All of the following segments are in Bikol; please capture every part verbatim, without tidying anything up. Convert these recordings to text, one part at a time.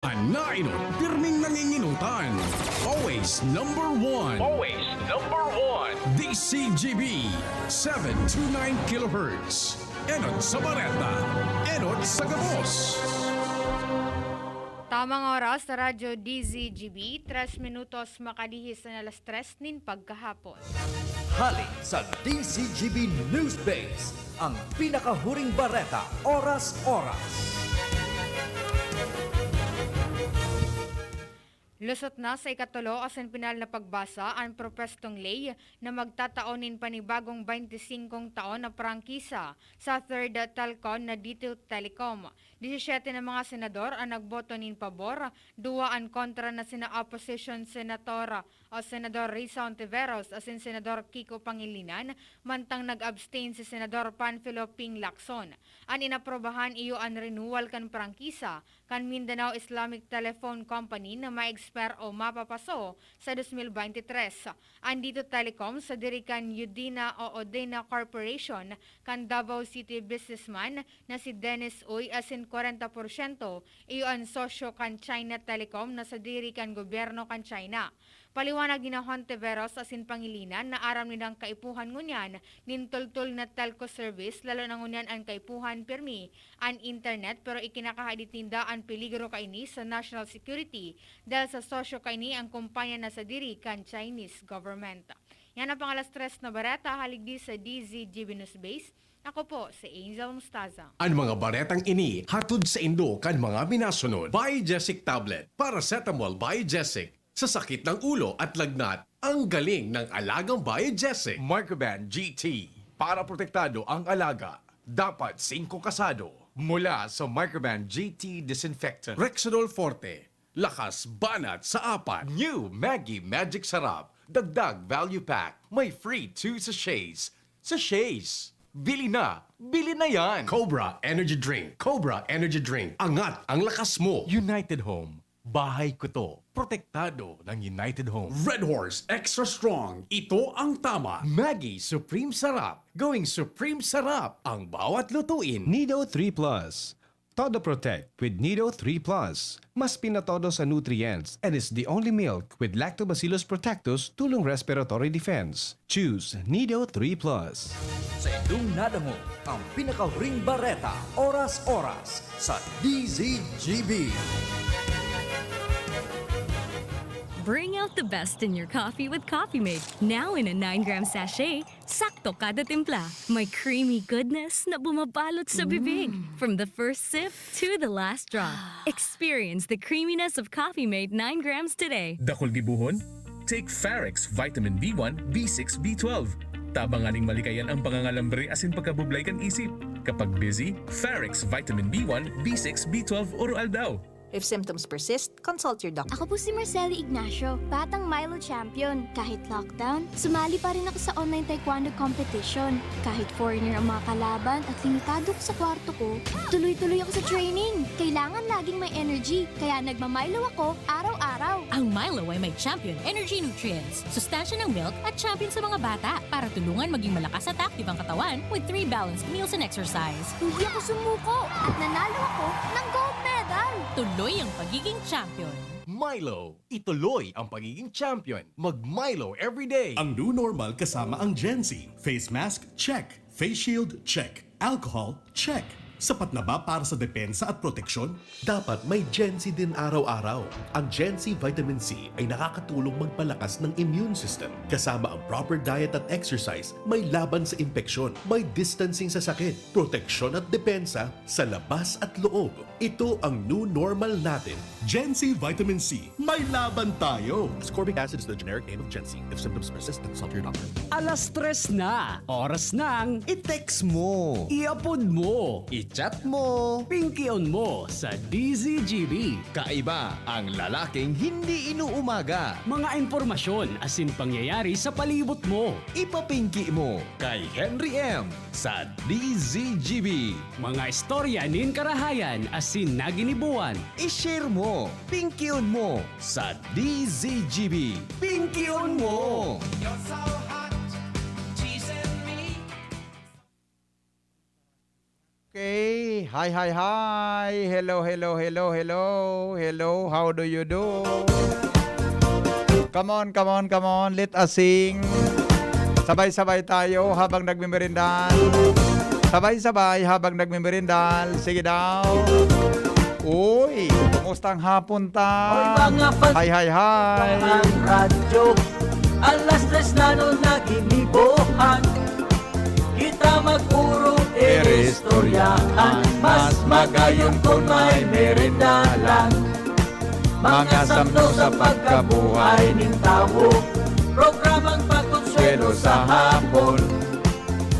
Nainot, pirming nanginginutan. Always number one. Always number one. D C G B, seven two nine kilohertz. Enot sa bareta, enot sa gabos. Tamang oras sa Radyo D Z G B, tres minutos makadihis na alas tres nin pagkahapon. Hali sa D Z G B News Base, ang pinakahuring bareta, oras-oras. Lusot na sa ikatulo asin pinal na pagbasa an propwestong ley na magtatao nin panibagong baynte singkong taon na prangkisa sa Third Telcon na Dito Telecom. Disisiete na mga senador an nagboto nin pabor, duwa an kontra na sina opposition senator o Senador Risa Hontiveros asin Senador Kiko Pangilinan, mantang nag-abstain si Senador Panfilo Ping Lacson. An inaprobahan iyo an renewal kan prangkisa kan Mindanao Islamic Telephone Company na ma-expire o mapapaso sa dos mil baynte tres. An Dito Telecom sadiri kan Udina o Odena Corporation kan Davao City businessman na si Dennis Uy asin kwarenta porsyento iyo an sosyo kan China Telecom na sadiri kan gobyerno kan China. Paliwanag nina Hontiveros asin Pangilinan na aram nindang kaipuhan ngunyan nin tultol na telco service, lalo na ngunyan an kaipuhan pirmi an internet, pero ikinakahadit ninda an peligro kaini sa national security dahil sa sosyo kaini an kumpanya na sadiri kan Chinese government. Yan ang pang alas tres na bareta, haligdi sa D Z G B News Base. Ako po si Angel Mustaza. An mga baretang ini hatod saindo kan mga minasunod: Biogesic Tablet, Paracetamol Biogesic, sa sakit ng ulo at lagnat, ang galing ng alagang Biogesic. Microban G T, para protektado ang alaga, dapat singko kasado. Mula sa Microban G T Disinfectant. Rexidol Forte, lakas banat sa apat. New Maggi Magic Sarap, dagdag value pack, may free two sachets. Sachets! Bili na! Bili na yan! Cobra Energy Drink. Cobra Energy Drink. Angat ang lakas mo. United Home. Bahay ko to. Protektado ng United Home. Red Horse Extra Strong. Ito ang tama. Maggi Supreme Sarap. Going Supreme Sarap ang bawat lutuin. Nido three Plus. Todo Protect with Nido three Plus. Mas pinatodo sa nutrients and is the only milk with Lactobacillus protectus tulong respiratory defense. Choose Nido three Plus. Sa indong nadangog, ang pinakahuring bareta, oras-oras, sa D Z G B. Bring out the best in your coffee with Coffee Mate. Now in a nine gram sachet, sakto kada timpla. May creamy goodness na bumabalot sa bibig. From the first sip to the last drop. Experience the creaminess of Coffee Mate nine grams today. Dakul gibohon? Take Farex Vitamin B one, B six, B twelve. Tabangan ning malikayan ang pangangalambre asin pagkabublay kan isip. Kapag busy, Farex Vitamin B one, B six, B twelve oro-aldaw. If symptoms persist, consult your doctor. Ako po si Marceli Ignacio, batang Milo champion. Kahit lockdown, sumali pa rin ako sa online taekwondo competition. Kahit foreigner ang mga kalaban at limitado ko sa kwarto ko, tuloy-tuloy ako sa training. Kailangan laging may energy, kaya nagma-Milo ako araw-araw. Ang Milo ay may champion energy nutrients, sustansya ng milk at champion sa mga bata para tulungan maging malakas at active ang katawan with three balanced meals and exercise. Hindi ako sumuko at nanalo ako ng gold medal. Tuloy ang pagiging champion. Milo, ituloy ang pagiging champion. Mag Milo everyday. Ang new normal kasama ang Gen Z. Face mask, check. Face shield, check. Alcohol, check. Sapat na ba para sa depensa at proteksyon? Dapat may Gen Z din araw-araw. Ang Gen Z Vitamin C ay nakakatulong magpalakas ng immune system. Kasama ang proper diet at exercise, may laban sa impeksyon, may distancing sa sakit, proteksyon at depensa sa labas at loob. Ito ang new normal natin. Gen Z Vitamin C, may laban tayo! Ascorbic acid is the generic name of Gen Z. If symptoms persist, consult your doctor. Alas tres na. Oras nang i-text mo, i-upload mo, i-chat mo, pingkion mo sa D Z G B. Kaiba ang lalaking hindi inuumaga. Mga impormasyon asin pangyayari sa palibot mo. Ipapingki mo kay Henry M sa D Z G B. Mga istorya nin karahayan asin naginibuan. I-share mo, pingkion mo sa D Z G B. Pingkion mo! You're so hot, teasing me. Okay, Hi, hi, hi! Hello, hello, hello, hello! Hello, how do you do? Come on, come on, come on! Let us sing! Sabay-sabay tayo habang nagmemerindal. Sabay-sabay habang nagmemerindal. Sige daw. Uy, kumusta ang hapon ta? Oy, mga fans, hi, hi, hi! Ang radyo, alas tres na nun naginibohan. Kita mag-oro, iristoryahan. Mas magayon kun may merindalan. Mga samno sa pagkabuhay nin tawo. Programang pakonsuelo sa hapon.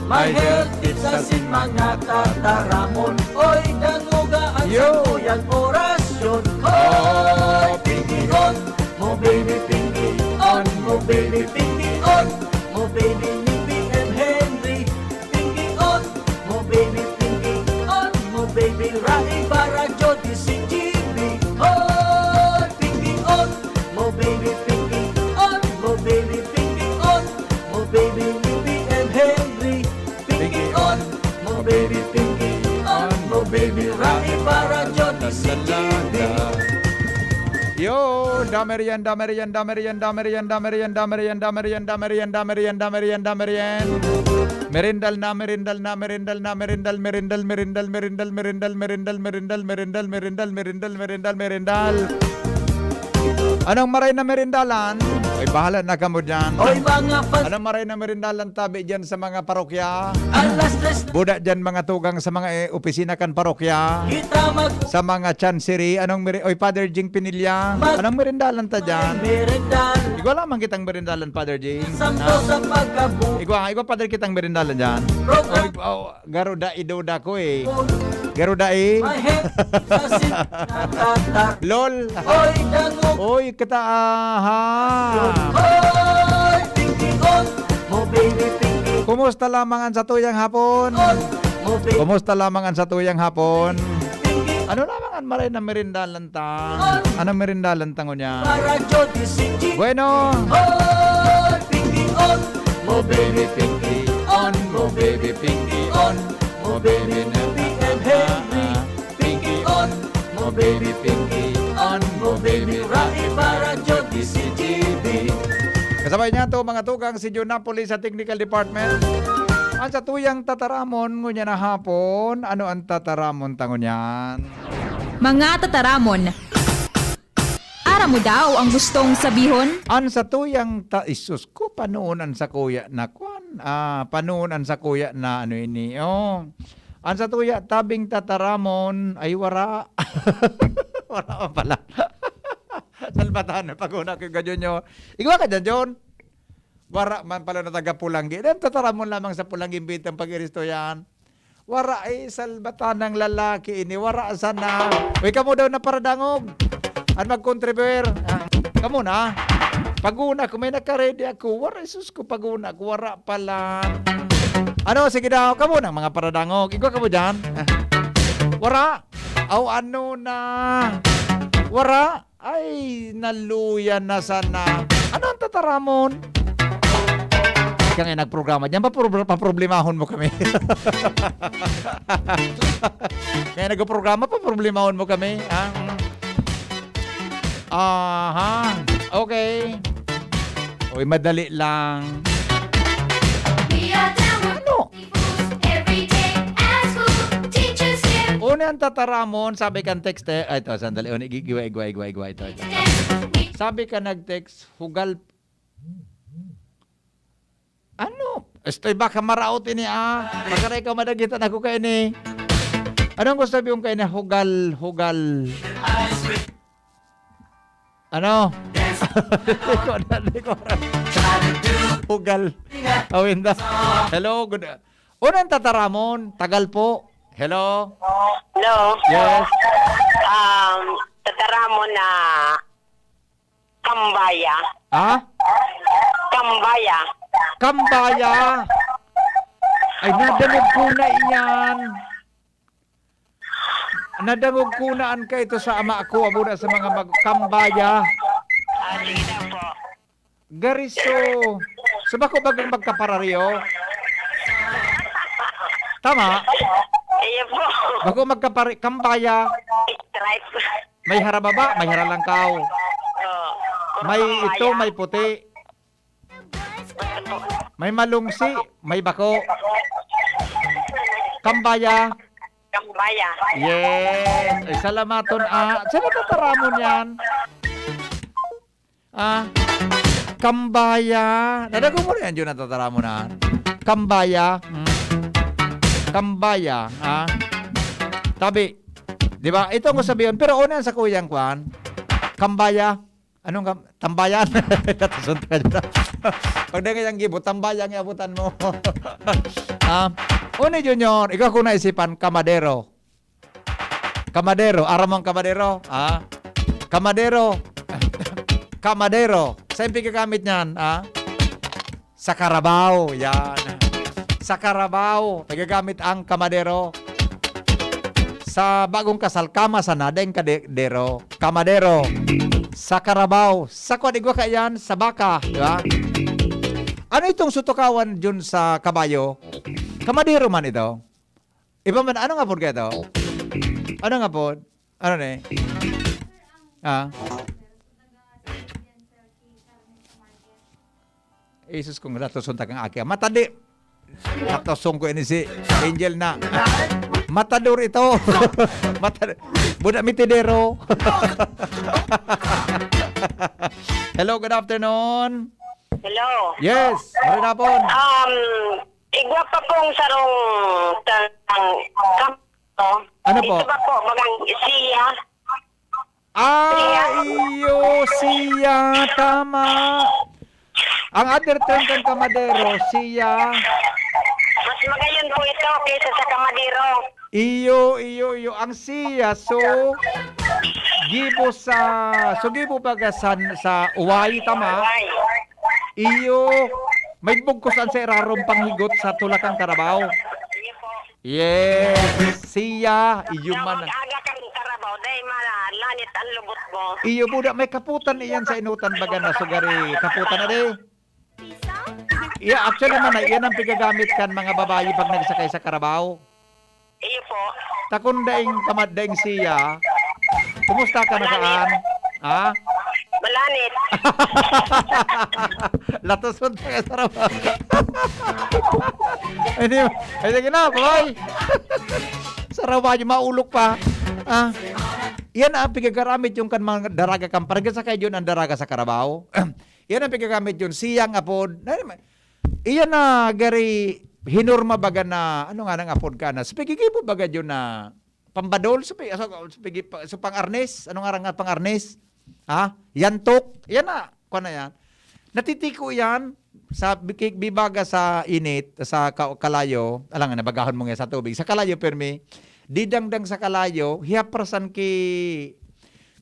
May health tips asin mga tataramon. Oy, dangoga an Yo! Sakuyang orasyon. Hoy, Pinky on, mo baby Pinky on, mo baby Pinky on, mo baby ni P M Henry. Pinky on, mo baby Pinky on, mo baby Rai Bara Jody si G B. Hoy, Pinky on, mo baby Pinky on, mo baby Pinky on, mo baby ni P M Henry. Pinky on, mo baby Pinky on, mo baby Rai Bara Jody si G B. Yo, damerian, damerian, damerian, damerian, damerian, damerian, damerian, damerian, damerian, damerian, damerian, damerian. Merindal na, merindal na, merindal na, merindal, merindal, merindal, merindal, merindal, merindal, merindal, merindal, merindal, merindal, merindal, merindal. Anong maray na merindalan? Ay, bahala na kamo dyan. Oy, mga fans. Anong maray na merindalan tabi dyan sa mga parokya? Alas tres. Buda dyan mga tugang sa mga, eh, opisina kan parokya. Kita mag- Sa mga chancery. Anong meri-, oy, Father Jing Pinilla. Mag- Anong merindalan ta dyan? Merindal. Igwa lamang kitang merindalan, Father Jing. Samto Ha? Sa pagkabu- Igwa, igwa, Father, kitang merindalan dyan. Program. Oy, oh, Garo da iduda ko eh. Garo da eh. Lol. Oy, kita, aha. Oy, Pinky on, mo baby Pinky. Kumusta lamang ang satuyang hapon? On, mo baby Kumusta lamang ang satuyang hapon? Pinky. Ano lamang ang maray na merindalan ta? Ano merindalan ta ngunyan? Para Jody si G. Bueno. Oy, Pinky on, mo baby Pinky on, mo baby Pinky on, mo baby na P M Henry. Pinky on, mo baby Pinky on, mo baby Rai Bara Jody si G B. Kasabay niya to, mga tugang, si Jun Napoli sa Technical Department. Ang satuyang tataramon ngunyan na hapon, ano ang tataramon ta ngunyan? Mga tataramon. Aram mo daw ang gustong sabihon? An satuyang ta-, isus ko, panoon an sakuya na kwan. Ah, panoon an sakuya na ano ini, oh. An satuya tabing tataramon ay wara. Wara man pala. Salbatan na pag-una ko, Junior. Igwa ka dyan, John? Wara man pala na taga Pulanggi. Yan, tataramon lamang sa Pulanggi, imbitang pag-iristo yan. Wara ay salbatanang lalaki ini. Wara sana. Uy, kamo daw na paradangog. An magkontribuer. Ah, kamo na. Paguna ko, may nakaredy ako. Wara, sus ko, paguna ko. Wara pala. Ano, sige daw. Kamo na, mga paradangog. Igwa kamo dyan. Ah. Wara. Aw, ano na. Wara. Ay, naluya na sana. Ano ang tataramon? Kaya nga nagprograma. Diyan pa, pro-, paproblemahon mo kami. Kaya nagprograma, paproblemahon mo kami. Ha? Mm. Aha. Okay. Uy, madali lang. Ano? Una ang tataramon, sabi kan text eh. Ay, ito, sandali. Una, igi-, igwa, igwa, igwa, igwa. Ito, ito. Sabi ka nag-text, hugal. Ano? Estoy baka maraot ini, ah. Pagkaray ka madagitan ako kaini. Anong gusto sabihin kaini? Hugal, hugal. Ano? Di ko na, di ko aram. Hugal. Awinda. Hello, good. Unang tataramon, tagal po. Hello? Hello? Yes. Um, tataramon na kambaya. Ha? Kambaya. Kambaya? Ay, nadangog ko na iyan. Nadangog ko na an kaito sa ama ko, abo na sa mga mag-, kambaya. Ah, sige daw po. Gariso. So, bako bagang magkapararyo? Tama? Iyo po. Bako magkapare, kambaya. Stripe. May harababa, may haralangkaw. Oh, puro May kambaya. Ito, may puti. May malungsi, may bako. Kambaya. Kambaya. Yes. Ay, salamaton, ah. Saan ang tataramon yan? Ah, kambaya. Nadago mo na yan, Jun, natataramon na. Kambaya. Hmm. Kambaya, ah. Tabi. Di ba? Ito ang sabihin. Pero una yan sa kuyang kwan. Kambaya. Anong kam-, tambayan? Tatason ka dyan. Pag dahil ang gibo, tambayan ang abutan mo. Ah, Oni Junior, ikaw kung naisipan, kamadero. Kamadero, aram mo ang kamadero? Ah, kamadero. Kamadero. Saan pigagamit niyan? Ah, sa karabaw. Yan. Sa karabaw, nagagamit ang kamadero. Sa bagong kasal, kama sana, daing kadero. Kamadero. Sa karabaw. Sa kwan, igwa ka yan, sa baka. Di ba? Ano itong sutukawan dyan sa kabayo? Kamadero man ito. Iba man, ano nga pod kaya ito? Ano nga pod? Ano ni? Ah? Jesus kong latoson ta kang aki. Matadi. Latoson ko ini si Angel na. Matador ito. Matad-, buda mitidero. Hello, good afternoon. Hello. Yes, marinapon. Um, igwa pa pong sarong ta-, ang kam-, to. Ano po? Ito ba po, bagang siya? Ah, iyo, siya, tama. Ang other term kan kamadero, siya. Mas magayon po ito kaysa sa kamadero. Iyo, iyo, iyo. Ang siya, so, gibo sa, so, gibo baga sa, sa uway, tama? Uway. Iyo, may bugkos an sa irarom panghigot sa tulakang karabaw. Iyo po. Yes, siya, iyo man. Tawag aga kang karabaw, dahil malanit ang lubot mo. Iyo, buda, may kaputan iyan sa inutan, baga na sugari. Kaputan na di. Yeah, actually man, iyan ang pigagamit kan mga babayi pag nagsakay sa karabaw. Iyo po. Takon daing kamad daing siya. Kumusta ka na saan? Ha? Malanit. Latoson pa ka sa rawa. Hindi, ay, sige na, boy. Sa rawa, yung maulok pa. Ah, yan ang pigagaramit yung kan mga daraga kan parang sa kayo ang daraga sa karabaw. Yan ang pigagamit yun. Siyang apod. Iyan na gari hinorma baga na, ano nga nang apod ka na? Sa pigigibo baga yun na pambadol, sa pi-, sa, sa pigi-, pa-, sa pang-arnes. Ano nga nga pang-arnes? Ha? Yantok. Yan na. Kuha na yan. Natitiko yan sa biki-, bibaga sa init, sa ka-, kalayo. Alangan, nabagahon mo nga sa tubig. Sa kalayo, permi. Didangdang sa kalayo, hiyaprasan ki,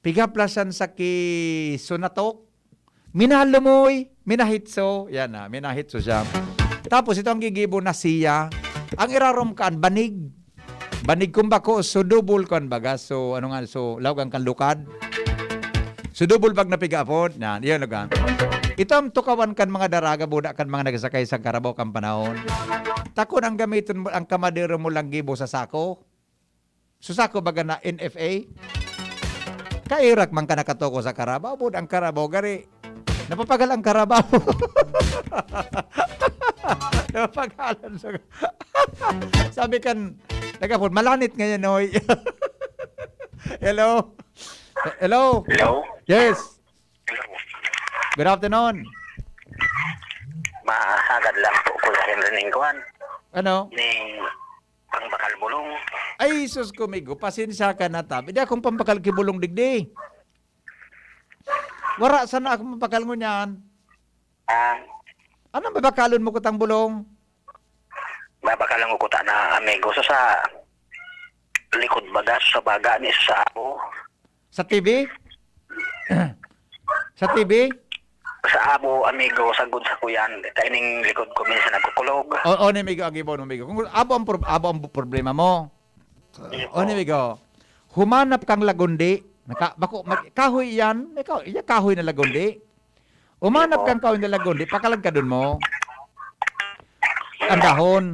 pighaplasan sa ki sunatok. Minalumoy, minahitso. Yan na, minahitso siya. Tapos ito ang gigibo na siya. Ang irarom kaan, banig. Banig kung bako, so double kan baga. So, ano nga, so, laog ang kanlukad. So, double pag napiga apod. Yan, yun, lugan. Ito ang tukawan kan mga daraga, buda kan mga nagsakay sa karabaw kan panahon. Takon ang gamiton mo, ang kamadero mo lang gibo sa sako. Susako baga na N F A? Kairak man ka nakatoko sa karabaw, bud ang karabaw, gari. Napapagal ang karabaw. Napapagalan sa, sabi kan, nagapon, malanit ngayon, hoy. Hello? Hello? Hello? Yes. Hello. Good afternoon. Mahagad lang po, Kuya Henry Ningkuan. Ano? Ni Pambakal bulong. Ay, sus ko, migo. Pasensya ka na, ta. Di akong pambakal ki bulong digdi. Wara sana akong pambakal ngunyan. Ah. Anong babakalon mo kutang bulong? Babakalan ko kuta na amigo. So, sa likod baga, sa baga, ni sa ako. Sa T V? Sa T V? Sa abo, amigo, sagod sa kuyan. Kaining likod ko minsan nagkukulog. O, o, ni migo, agi po, no, migo. Kung abo ang prob-, abo ang problema mo. Iyo po. O, ni migo. Humanap kang lagundi. Naka, bako, mag-, kahoy yan. Ikaw, iya kahoy na lagundi. Humanap Iyo po. kang kahoy na lagundi. Pakalag ka dun mo. Ang dahon.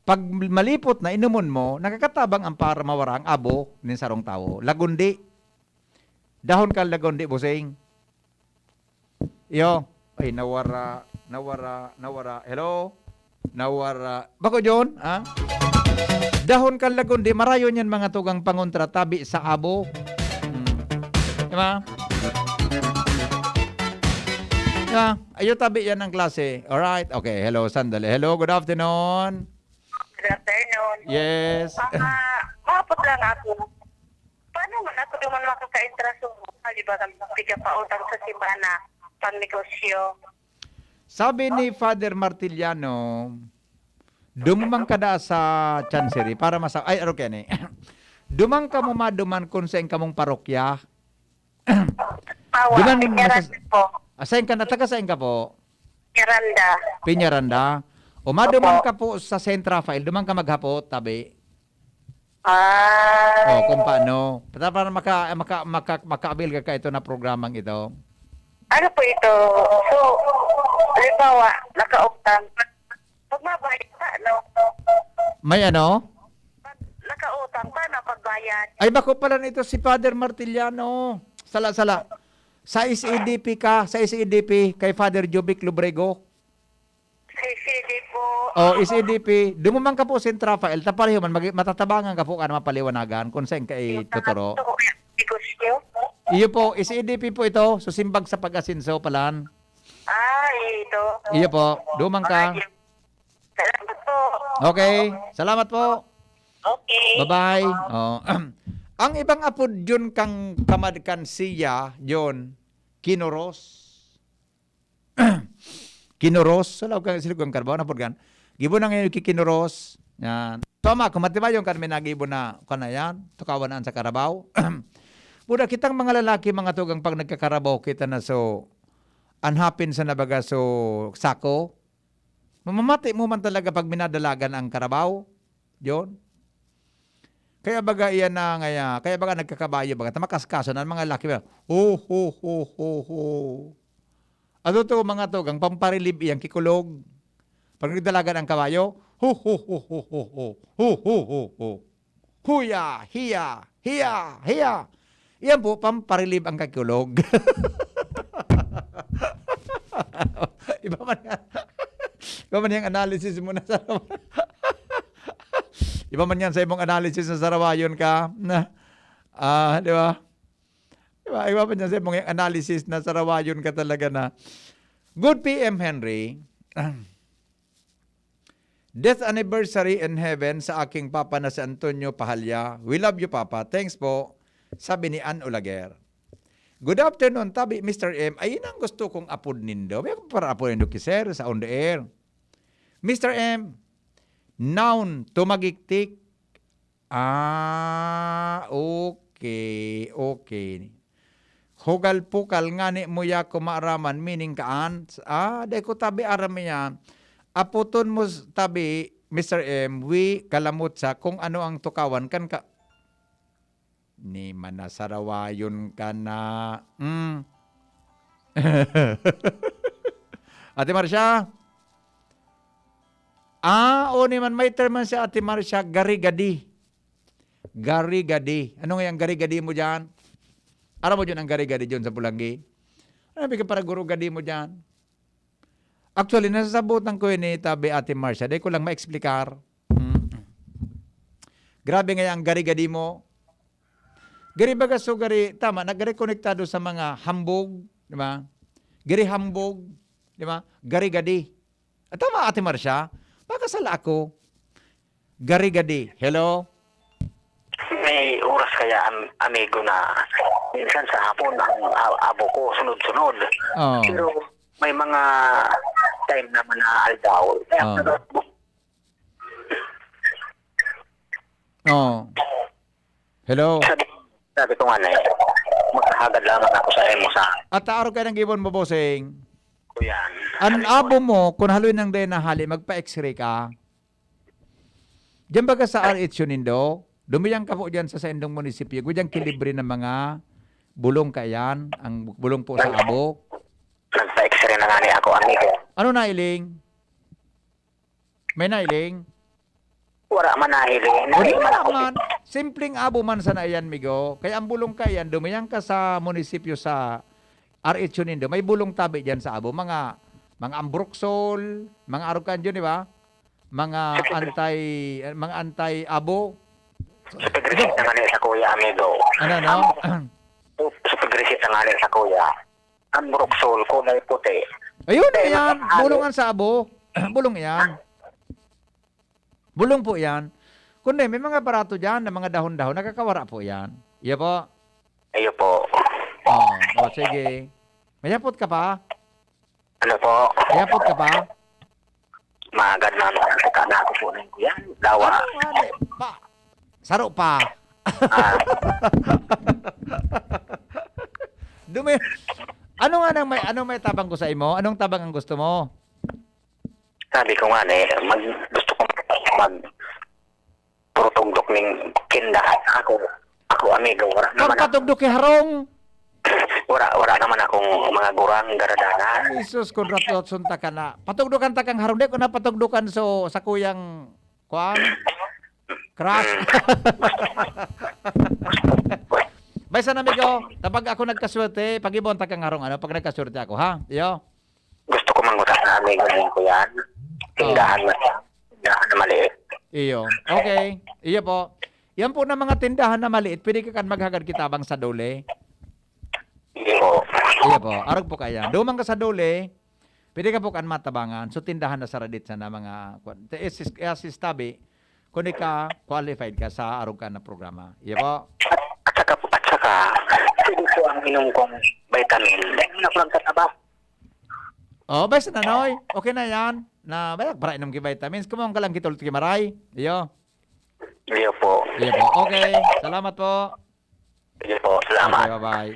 Pag malipot na, inumon mo, nakakatabang ang para mawara ang abo nin sarong tawo. Lagundi. Dahon kan lagundi, bossing. Iyo. Ay, nawara, nawara, nawara. Hello? Nawara. Bako, John? Ha? Dahon kan lagundi, marayo niyan mga tugang pangontra, tabi sa abo. Hmm. Di ba? Di ba? Ayo, tabi yan ang klase. Alright. Okay, hello, sandali. Hello, good afternoon. Good afternoon. Yes. Ah, mahapot lang ako. Paano man ako duman makakaentra sa, halimbawa, pigapautang sa simbahan na pangnegosyo? Sabi ni Father Martiliano, "Dumuman ka da sa Chancery para masa-," ay, aro kaya ni. "Duman ka mo maduman kung sain kamong parokya." Pawa, Duman, Peñaranda masas-, po. Ah, sain ka na? Taga sain ka po? Peñaranda. Peñaranda. O maduman Opo. ka po sa Saint Raphael, duman ka maghapot, tabi. Ah. O, kung paano. Para, para maka, maka, maka, maka-avail ka kaito na programang ito. Ano po ito? So, halimbawa, nakautang. Pag mabayad pa, no? May ano? Pag nakautang, paano pagbayad? Ay, bako pala nito si Father Martiliano. Sala, sala. Sa S A D P ka, sa S A D P, kay Father Jovic Lobrego. Sa S A D P po. O, S A D P. Dumuman ka po, Saint Raphael. Tapareho man, mag-, matatabangan ka po, ka na mapaliwanagan kung saan ka Yung ituturo. Pangatlo ko yung negosyo. Iyo po, S A D P po ito. Susimbag sa pag-asenso, palan. Ah, ito. Iyo po. Duman ka. Ay, salamat po. Okay. Salamat po. Okay. Bye-bye. Oh. Ang ibang apod yun kang kamad kan siya, yun, Kinoros. Kinoros, sa laog kan silog kan Carabao, napod kan. Gibo na ngayon kikinoros. Yan. Tama, kung matibayon kan may nagibo na, kan na yan, tukawan na sa Carabao. Buda, kitang mga lalaki, mga tugang, pag nagka-Carabao, kita na so, anhapin sa nabaga so, sako. Mamamati mo man talaga pag minadalagan ang Carabao. Yun. Kaya baga iyan na ngaya, kaya baga nagkakabayo, baga ta makaskaso na ang mga laki ba? Ho, ho, ho, ho, ho. Ato to, mga tugang, pamparelieve iyang kikulog. Pag nagdalagan ang kabayo, ho, ho, ho, ho, ho, ho. Ho, ho, ho, ho. Huya, hiya, hiya, hiya. Iyan po, pamparelieve ang kakulog. Iba man yan. Iba man yung analysis mo na sa Iba man yan sa imong analysis na sarawayon ka. Na, ah, di ba? Di ba? Iba man yan sa imong analysis na sarawayon ka talaga na. Good P M Henry. Death anniversary in heaven sa aking papa na si Antonio Pahalya. We love you, Papa. Thanks po. Sabi ni Ann Olaguer. Good afternoon, tabi, Mister M. Ay, yun ang gusto kong apod nindo. May ako para apod nindo ki sir sa on the air. Mister M, noun, tumagiktik. Ah, okay, okay. Hugal-pukal ngani mo ya kumaaraman, meaning kaan? Ah, dai ko tabi aram yan. Apoton mo s-, tabi, Mister M, wi kalamot sa kung ano ang tukawan kan ka-, ni manasarawayon ka na. Mm. Ate Marcia? Ah, o ni man, may term man si Ate Marcia, gari-gadi. Gari-gadi. Ano nga yung gari-gadi mo dyan? Aram mo dyan ang gari-gadi dyan sa Pulanggi? Ano yung paraguro-gadi mo dyan? Actually, nasasabutan ko yun ni tabi Ate Marcia. Dai ko lang ma-explicar. Mm. Grabe nga ang gari-gadi mo. Gari baga so gari, tama, nagrekonektado sa mga hambog, di ba? Gari hambog, di ba? Gari-gadi. Ah, tama, Ate Marcia? Baka sala ako. Gari-gadi. Hello? May oras kaya, am-, amigo, na minsan sa hapon ang a-, abo ko sunod-sunod. Oo. Pero may mga time naman na aldaw. Kaya Oo. Oo. Hello? Sabi, sabi ko nga na eh, makahagad lamang ako sa imo sa At taaro ka ng gibon mo, bossing. Kuyan. An Sabi ko, abo mo, kung haloy nang dai nahali, magpa-X-ray ka. Diyan baga sa Ay. R H U nindo, dumuyang ka po diyan sa saindong munisipyo, gudyan kilibre ng mga bulong kaiyan, ang bulong po sa Nag- abo. Nagpa-X-ray na nga ni ako, amigo. Ano na, Iling? May nailing? Wala man nahiling. O, di Wala wala ako. man. Simpleng abo man sana iyan, migo. Kaya ang bulong ka iyan, dumiyan ka sa munisipyo sa R H U nindo. May bulong tabi diyan sa abo. Mga, mga ambroxol, mga arog kan dyan, di ba? Mga anti, mga anti-abo. Sa pagresit na nga ni sa kuya, amigo. Ano, no? Sa pagresit na nga ni sa kuya, ang broksol, kulay puti. Ayun, ayan. Bulong ang sa abo. Bulong yan. Bulong po yan. Kundi, may mga barato dyan na mga dahon-dahon. Nakakawara po yan. Iya po. Iyo po. Oh, oh, sige. Mayapot ka pa? Ano po? Mayapot ka pa? Magad na naman. Saka na ako po ng kuya. Dawa. Ano nga ni? Pa. Saro pa. Ah, Dumi. Ano nga nang may ano may tabang ko sa imo? Anong tabang ang gusto mo? Sabi ko nga ni, mag, gusto ko mag purutugdok ning tindahan. Ako, ako amigo, wala naman, Pagpatugdok kay harong. wala, wala naman akong mga gurang garadanan. Jesus, kung ratotson ta ka na. Patugdokan ta kang harong. Di ko na patugdokan so sa kuyang kuan. Crush. Bay sa amigo, kapag ako nagkaswerte, pag-ibon ta kang harong, ano, pag nagkaswerte ako, ha? Iyo. Gusto ko mangutana, amigo, ng kuya. Tindahan na, tindahan na maliit. Iyo. Okay. Iyo po. Yan po na mga tindahan na maliit, pwede ka kan maghagad kitabang sa dole. Iyo. Iyo po. Arog po kaya. Dumang ka sa dole, pwede ka po kan matabangan. So, tindahan na saradit sana mga kwan. Te-, is, is, is tabi, kung di ka qualified ka sa arog ka na programa. Iyo po. At saka, at saka, pwede po ang inom kong vitamin. Dahil na ko lang tataba. Oh, basta na, Noy. Okay na yan. Na, bayag para inom ki vitamins. Kumuha ka lang kitulot ki maray. Iyo. Iyo po. Iyo po. Okay. Salamat po. Sige po. Salamat. Okay, bye-bye.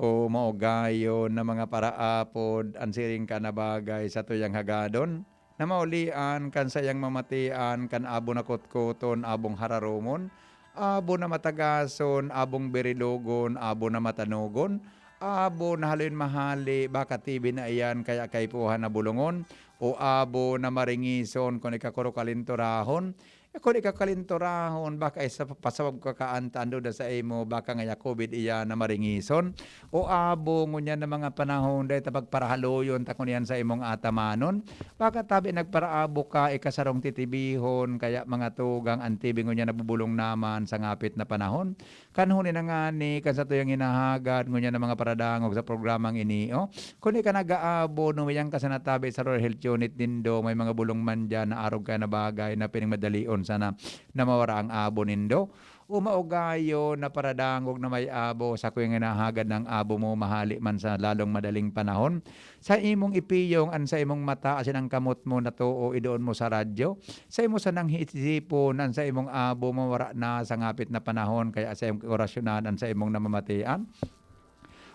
O maugayon na mga paraapod, an siring ka na bagay sa tuyang hagadon, na maulian kan sayang mamatian kan abo na kotkoton, abong hararomon, abo na matagason, abong birilogon, abo na matanogon, abo na haloy mahali, baka T B na iyan, kaya kaipuhan na bulongon, o abo na maringison, kun ika kuro kalinturahon, kun ika kalinturahon, baka isa pa, pasawag ka kaan ta an duda sa imo, baka ngaya COVID iyan na maringison. O abo, ngunyan na mga panahon, dahil ta pagparahaloyon ta kun iyan sa imong atamanon. Baka tabi nagparaabo ka, ika sarong titibihon, kaya mga tugang, an T B ngunyan nabubulong naman sa ngapit na panahon. Kan huni na ngani, kan satuyang hinahagad, ngunyan na mga paradangog sa programang ini, oh. Kun ika nag-aabo, numiyan ka sa natabi sa Rural Health Unit nindo, may mga bulong man diyan na arog ka na bagay na pining madalion sana na mawara ang abo nindo. O maugayon na paradangog na may abo, sa kuyang hinahagad ng abo mo, mahali man sa lalong madaling panahon. Sa imong ipiyong an sa imong mata asin ang kamot mo na too idoon mo sa radyo. Sa imo sanang hisipon an sa imong abo mawara na sa ngapit na panahon, kaya sa imong orasyonan an sa imong namamatian.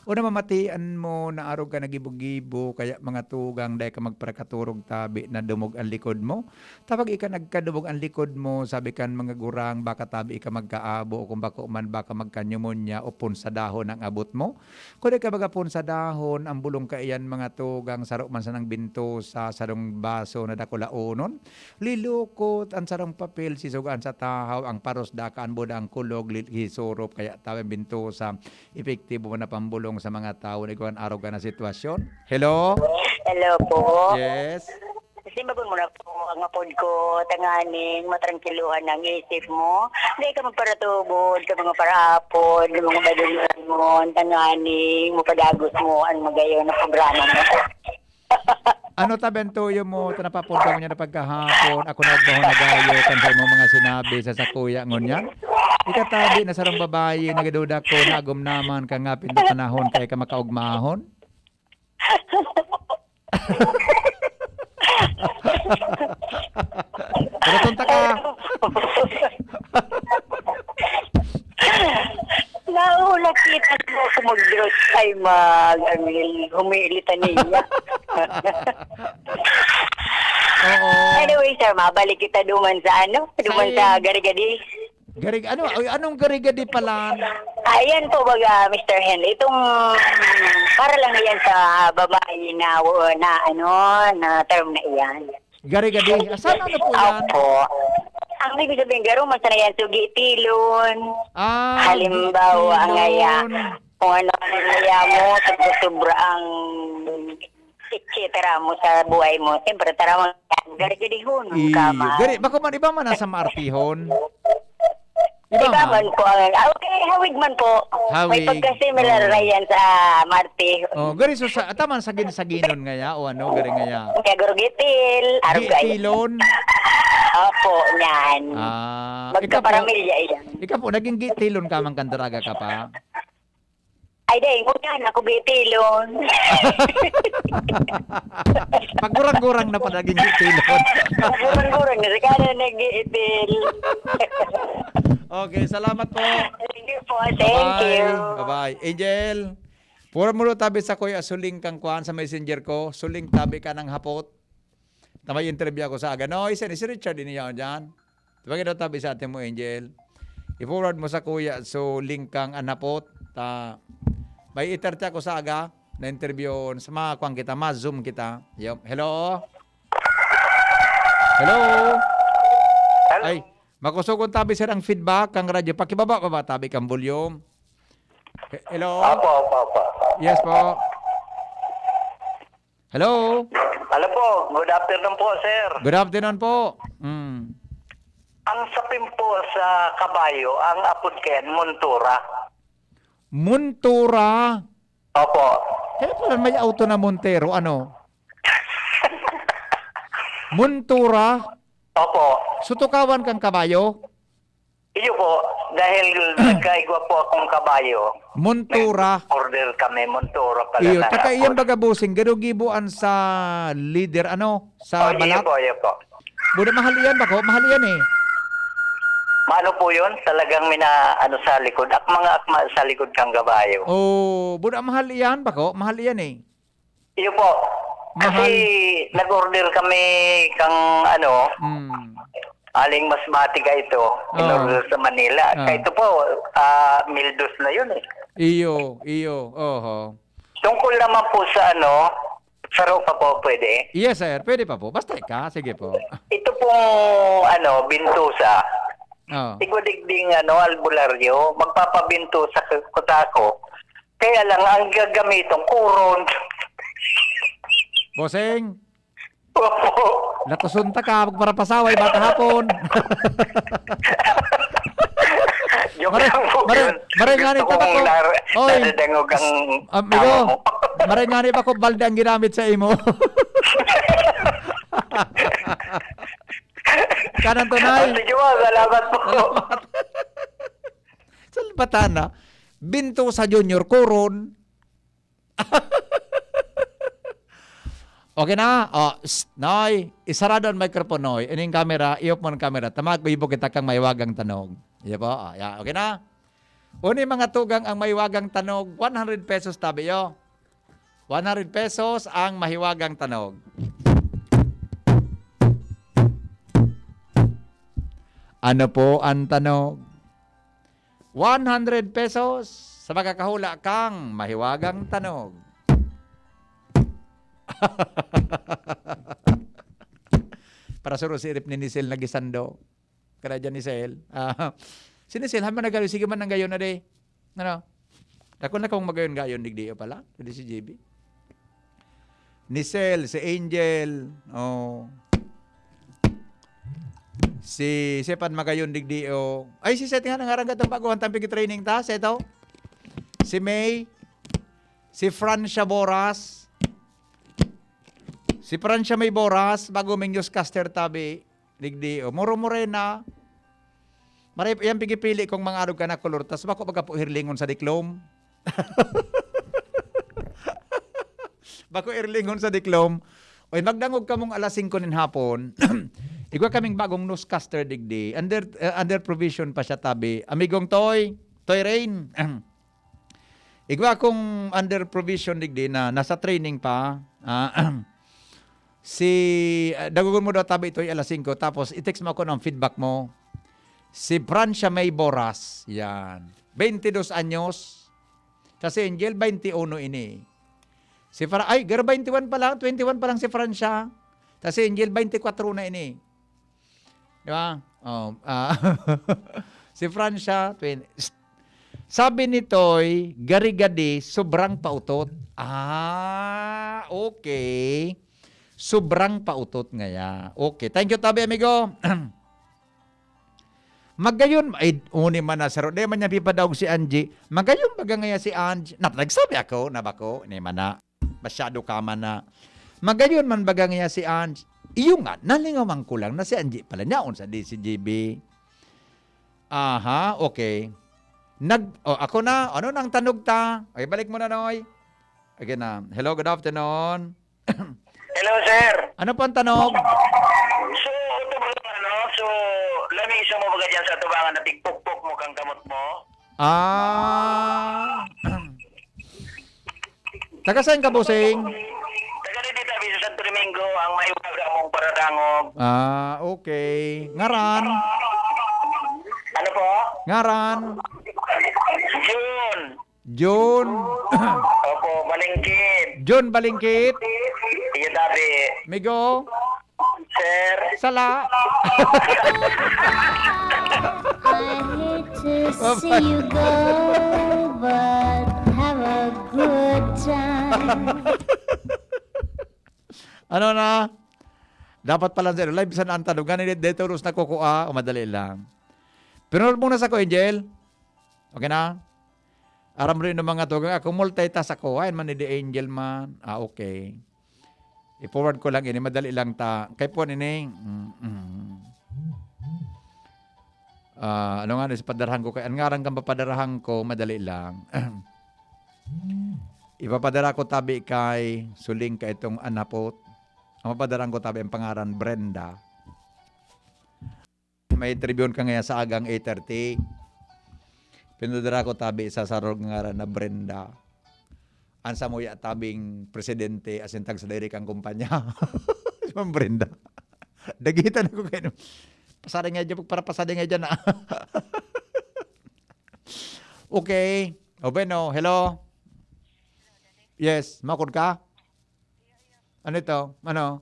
O namamatian mo na arog ka nagibo-gibo, kaya mga tugang, dai ka magparakaturog tabi na dumog an likod mo. Tapag ika nagkadumog an likod mo, sabi kan mga gurang, baka tabi ika magkaabo, o kung bako man, baka magka-pneumonia o punsadahon ang abot mo. Kun ika baga punsadahon, ang bulong kaiyan mga tugang, saro man sanang bintosa, sarong baso na dakulaonon. Lilukot an sarong papel, sisugaan sa tahaw, ang paros daka an buda ang kulog, li-, hisurop, kaya tabi ang bintosa, epektibo man na pambulong sa mga tawo na igwan arog na sitwasyon. Hello? Hello po. Yes? Simbabon mo na po ang apod ko, tanganing matrangkiluhan ang isip mo. Hindi ka magparatubod, ka mga paraapod, ng mga badulan mo, tanganing mapadagos mo ang magayon na programa mo. Ano tabi ang tuyo mo, ta napapod ka ngunyan na pagkahapon, ako na agbaho na gayo, kan sa imong mga sinabi sa sakuya ngunyan? Ikatabi na sarong babayi, nagaduda ko, na agom naman, kangapit na panahon, kaya ka makaugmahon? Pero tunta ka. Nauna kita ko kung mag-dress ay mag ano, humilita niya. Oo. Anyway, sir, mabalik kita duman sa ano, duman Sa sa in- Garigadi. Garig, ano, ay, anong garigadi pala? Ayan po baga, Mister Henry, itong para lang yan sa babae na na ano, na term na iyan. Gari-gari. Asan ano po yan? Opo. Ang ibig sabihin, garo, masana yan, sugi, tilon. Ah, Halimbawa, ang ngaya, gitilon. Kung ano ang ngaya mo, sobra-sobra ang et cetera mo sa buhay mo. Siyempre, tarawang gari-garihon Iyo. Ka man. Gari, bako man, iba man nasa maartihon. Iba Iba man. Man po ang, ah, okay, hawig man po. Hawig. May pagka-similar Oh. na yan sa Marte. Oh, gari so sa, tama sa gin-, sa ginon ngaya o ano, gari ngaya. Kaya Gurugitil, Arugay. Gitilon? Opo, yan. Ah, ikaw po, Magkaparamilya yan. Ikaw po, naging gitilon ka man kan daraga ka pa? Ay, dai, ngunyan ako gitilon. Pagurang-gurang na pala naging gitilon. Pagurang-gurang na, saka na nag-iitil. Okay, salamat po. Thank you po, thank Bye-bye. You. Bye-bye. Angel, pura mo lo tabi sa kuya, suling kang kuan sa messenger ko. Suling tabi ka ng hapot. Ta may interview ako sa aga. No, isa ni si Richard, ini yaon dyan. Tabangin daw tabi sa atin mo, Angel. I-forward mo sa kuya, so link kang anapot. Ta, may itarte ako sa aga, na interview sa mga kwan kita, ma-zoom kita. Yup. Hello? Hello? Hello? Ay, makusogon tabi sir ang feedback kang radyo. Pakibaba-baba tabi kang volume. He-, hello? Opo, opo, opo. Yes po. Hello? Hello po. Good afternoon po, sir. Good afternoon po. Mm. Ang sapin po sa kabayo, ang apod kayan, montura. Montura? Opo. Kaya pala may auto na Montero, ano? Montura? Opo. Sutukawan kang kabayo? Iyo po, dahil nagkaigwa po akong kabayo. Montura. May order kami, montura pala Iyo, na taka iyan apod. Baga bossing, garo gibo an sa leader, ano, sa Oh, iyo balat? Po, iyo po. Buda mahal iyan, bako? Mahal iyan eh. Maano po yun? Talagang mina, ano, sa likod. Ak-, mga akma sa likod kang kabayo. Oh, buda mahal iyan, bako? Mahal iyan eh. Iyo po. Mahal. Kasi nag-order kami kang ano, Hmm. aling Masbate ka ito, Oo. in-order sa Manila. Oo. Kaya ito po, ah, mildos na yun eh. Iyo, iyo. Oho. Tungkol naman po sa ano, saro pa po pwede? Yes, sir. Pwede pa po. Basta ika. Sige po. Ito pong ano, bintusa. Oo. Igwa digding ano, albularyo. Magpapabintusa ko, ko sa ako. Kaya lang, ang gagamiton, kuron. Bossing, Opo. Latoson ta ka, magparapasaway, bata hapon. Joke Mare-, lang po mare-, yun. Mare nga ni Gusto kong tabako. Nar-, Oy, nadadangog ang amigo, tawa mo. Mare nga ni bako, balde ang ginamit sa imo. Kanan to, Nay. Oh, sige po, salamat po. Salamat. Salbatana, binto sa Junior, kuron. Okay na? Oh, shh, Noy, isarado ang microphone, Noy. Ining camera, i-off mo ang camera. Tama, kuibo kita kang mahiwagang tanog. Iya po? Oh, yeah. Okay na? Uni mga tugang ang mahiwagang tanog, one hundred pesos tabi, yo. One hundred pesos ang mahiwagang tanog. Ano po ang tanog? One hundred pesos sa makakahula kang mahiwagang tanog. Para suro si Rip ni Nisel na gisando. Kada dyan ni Sel. Ah, si Nisel, haman na gayon, sige man ang gayon na day. Ano? Dakul na kang magayon-gayon, digdi pala. Hindi si J B. Ni Sel, si Angel, oh. Si Sepan Magayon digdi, oh. Ay, si Seth nga nangarang gatong bago, ang tampig training ta, Seto. Si May, si Francia Boras. Si Francia May Boras, bago ming newscaster tabi, digdi, oh. Moro Morena. Maray, yan pigipili kung mga arog ka na kolor, tas bako baga po hirlingon sa diklom. Bako irlingon sa diklom. Oy, magdangog kamong alas singko nin hapon. Igwa kaming bagong newscaster digdi. Under, eh, under provision pa siya tabi. Amigong Toy, Toy Rain. Igwa kong under provision digdi na nasa training pa. Ah, si, ah, dagogon mo daw tabi ito ay alas singko, tapos i-text mo ako ng feedback mo. Si Francia May Boras, yan. Twenty dos anyos. Sa si Angel, twenty uno ini. Si Fra-, ay, gar twenty one pa lang, twenty one pa lang si Francia. Kasi Angel, twenty-four na ini. Di ba? Oh, ah, si Francia, twenty. Sabi ni Toy, gari-gadi, sobrang pautot. Ah, okay. Sobrang pautot ngaya. Okay. Thank you, tabi, amigo. Magayon, ay, uni man na, saro. Di man niya pipadaog si Angie. Magayon, baga ngaya si Angie. Nap, nagsabi ako, na bako, ni mana. Masyado ka man na. Magayon man baga ngaya si Angie. Iyo nga, nalingawan ko lang na si Angie pala niya, unsa di si G B. Aha, okay. Nag, oh, ako na. Ano nang tanog ta? Ay, balik mo na, Noy. Again na. Hello, good afternoon. Hello, sir. Ano po ang tanog? So, ito ba, ano, so, lami sa mo baga dyan sa tubangan na tigpukpok mo kang kamot mo? Ah. Taga saan ka, bossing? Taga dito, tabi sa Santo Domingo, ang may waga mong paradangog. Ah, okay. Ngaran? Ano po? Ngaran? June. June. Opo, Balingkit. June Balingkit. Iyo, tabi. Migo. Sir. Sala. I hate to see you go, but have a good time. Ano na? Dapat pala, sir, live sa naan tanong. Gani, dito, Rose, nakukua. O, madali lang. Pero muna sa ko, Angel. Okay na? Aram rin ng mga tugang. Ako, multitask ako. Ay, man, ni The Angel man. Ah, okay. I-forward ko lang ini. Madali lang ta. Kay po, ini. Mm, mm. Ah, ano nga, sa padarahan ko kay, ang ngaran kang papadarahan ko, madali lang. Ipapadara ko tabi kay Suling ka itong anapot. Ang papadarahan ko tabi ang pangaran, Brenda. May interview ka ngayon sa agang eight thirty. Pinadara ko tabi sa sarog ngaran na Brenda. Ang samuya tabing presidente, as in, tag sa diri kang kumpanya. Si Ma'am Brenda. Dagitan ako kayo. Pasada nga dyan, para pasada nga dyan, ah. Okay. O, bueno, hello? Yes, makod ka? Ano ito? Ano?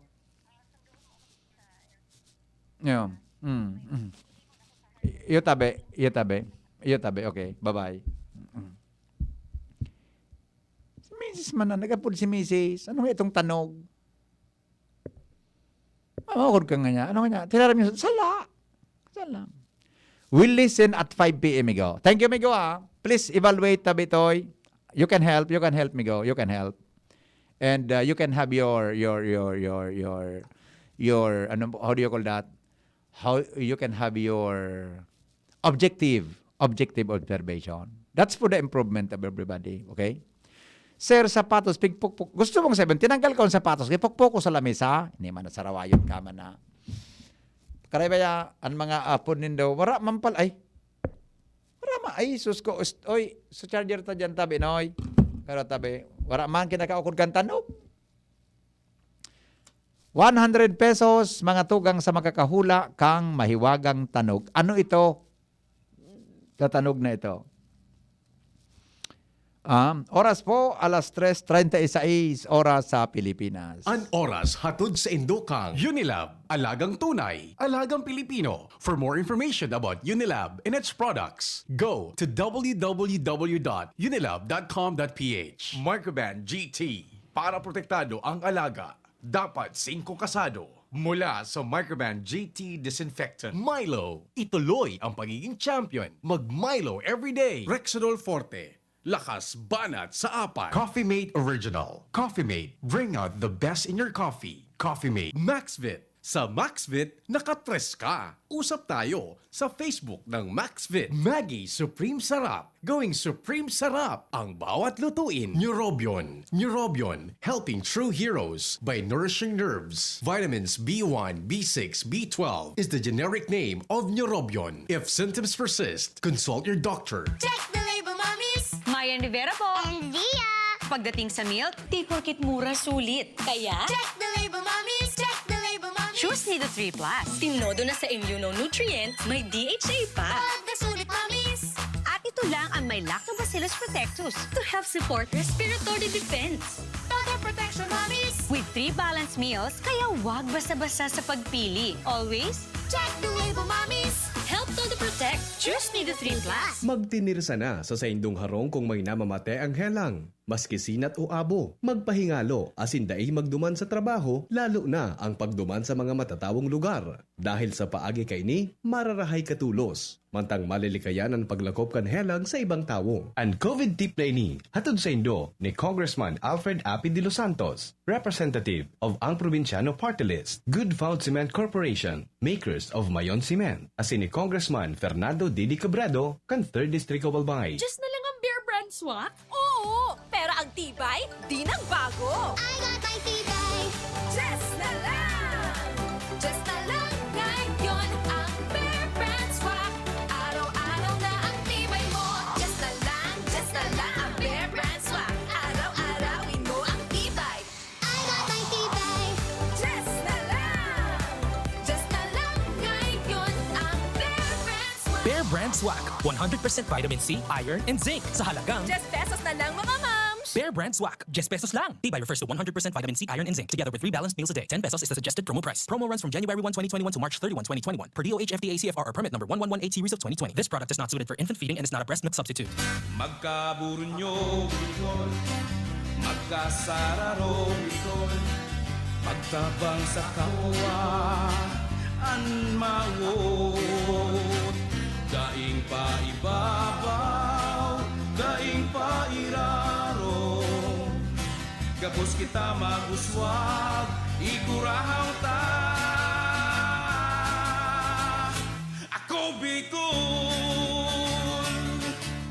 Yun. Mm, mm. Iyo tabi, iyo tabi. Iyo tabi, okay. Bye-bye. Mm. Si misis man na, nag-apod si misis. Ano nga itong tanog? Mawakod ka nga niya. Ano nga niya? Tinaram niya, sala. Sala. We'll listen at five p m, Migo. Thank you, Migo, ah. Please evaluate, Tabitoy. You can help, you can help, Migo. You can help. And, uh, you can have your, your, your, your, your, your, ano, how do you call that? How you can have your objective, objective observation. That's for the improvement of everybody, okay? Sir, sapatos, pigpukpok. Gusto mong sabihin, tinanggal ko ang sapatos, kaya pukpok ko sa lamesa. Hindi man, nasarawayon ka man na. Karay ba ya, ang mga apod nindo, wara man pal-, ay, wara man, ay, sus ko, ust-, oy, sa charger ta dyan, tabi, noy. Pero tabi, wara man, kinakaukod kang tanog. One hundred pesos, mga tugang sa makakahula kang mahiwagang tanog. Ano ito? Tatanog na ito. Um, oras po, alas tres treinta y seis oras sa Pilipinas. An oras hatod sa indokang Unilab, alagang tunay, alagang Pilipino. For more information about Unilab and its products, go to w w w dot unilab dot com dot p h. Microban G T, para protektado ang alaga. Dapat singko kasado. Mula sa Microban G T Disinfectant. Milo, ituloy ang pagiging champion. Mag Milo everyday. Rexidol Forte, lakas banat sa apat. Coffee Mate Original. Coffee Mate, bring out the best in your coffee. Coffee Mate. Maxvit, sa Maxvit, nakatres ka. Usap tayo sa Facebook ng Maxvit. Maggi Supreme Sarap. Going Supreme Sarap ang bawat lutuin. Neurobion. Neurobion, helping true heroes by nourishing nerves. Vitamins B one, B six, B twelve is the generic name of Neurobion. If symptoms persist, consult your doctor. Check the label, mommies! Mayan Rivera po. And Zia! Pagdating sa milk, di porkit mura, sulit. Kaya, check the label, mommies! Check the label, mommies! Choose Nido three plus. Tinodo na sa immunonutrient, may D H A pa. Pagkasulit, mommies! At ito lang ang may Lactobacillus protectus to help support respiratory defense. Protection Mommies! With three balanced meals, kaya wag basta-basta sa pagpili. Always Check the label, Mommies! Help to the protect. Choose Nido three Plus. Magtinirsa na sa saindong harong kung may namamate ang helang. Maski sinat o abo, magpahingalo asin dai magduman sa trabaho, lalo na ang pagduman sa mga matatawong lugar. Dahil sa paagi kaini, mararahay ka tolos. Mantang malilikayan an paglakop kan helang sa ibang tawo. An COVID tip na ini, hatod saindo ni Congressman Alfred Appy De Los Santos, representative of Ang Probinsyano Party List, Good Found Cement Corporation, makers of Mayon Cement, asin ni Congressman Fernando Didi Cabredo kan Third District of Albay. Just na lang ang Bear Brand Swak? Oo! Pero ang tibay, di nang bago! I got my tibay! Just na lang! Just na lang! Ngayon ang Bear Brand Swak! Araw-araw na ang tibay mo! Just na lang! Just na lang ang Bear Brand Swak! Araw-arawin mo ang tibay! I got my tibay! Just na lang! Just na lang! Ngayon ang Bear Brand Swak! Bear Brand Swak, one hundred percent vitamin C, iron, and zinc sa halagang Just pesos na lang, mga mams! Bear Brand Swak, ten pesos lang. Tibay refers to one hundred percent vitamin C, iron, and zinc, together with three balanced meals a day. Ten pesos is the suggested promo price. Promo runs from January one, twenty twenty-one to March thirty-one, twenty twenty-one, per D O H F D A C F R or permit number one one one eight series of twenty twenty. This product is not suited for infant feeding and is not a breast milk substitute. Magkaburunyog Bicol, magkasararo Bicol, magtabang sa kapwa an mawot. Daing paibabaw, daing pairarom, gabos kita mag-uswag, igurahaw ta. Ako Bicol!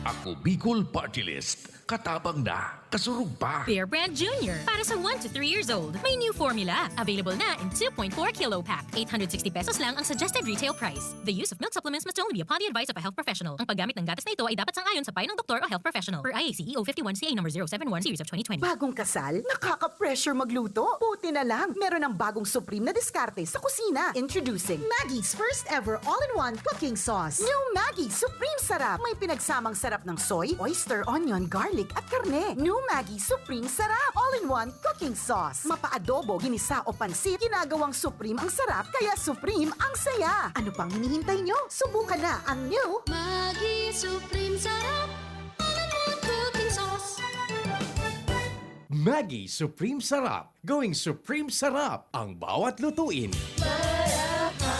Ako Bicol Party List. Katabang na, kasurog pa. Bear Brand Junior para sa one to three years old. May new formula. Available na in two point four kilo pack. Eight hundred sixty pesos lang ang suggested retail price. The use of milk supplements must only be upon the advice of a health professional. Ang paggamit ng gatas na ito ay dapat sang-ayon sa payo ng doktor o health professional. Per I A C E O fifty-one C A number zero seven one series of twenty twenty. Bagong kasal? Nakaka-pressure magluto? Buti na lang, meron ng bagong Supreme na diskarte sa kusina. Introducing Maggi's first ever all-in-one cooking sauce. New Maggi Supreme Sarap. May pinagsamang sarap ng soy, oyster, onion, garlic, at karne. New Maggi Supreme Sarap. All-in-one cooking sauce. Mapa-adobo, ginisa o pansit, ginagawang Supreme ang sarap, kaya Supreme ang saya. Ano pang hinihintay nyo? Subukan na ang new Maggi Supreme Sarap! All-in-one cooking sauce! Maggi Supreme Sarap. Going Supreme Sarap ang bawat lutuin. Marahayon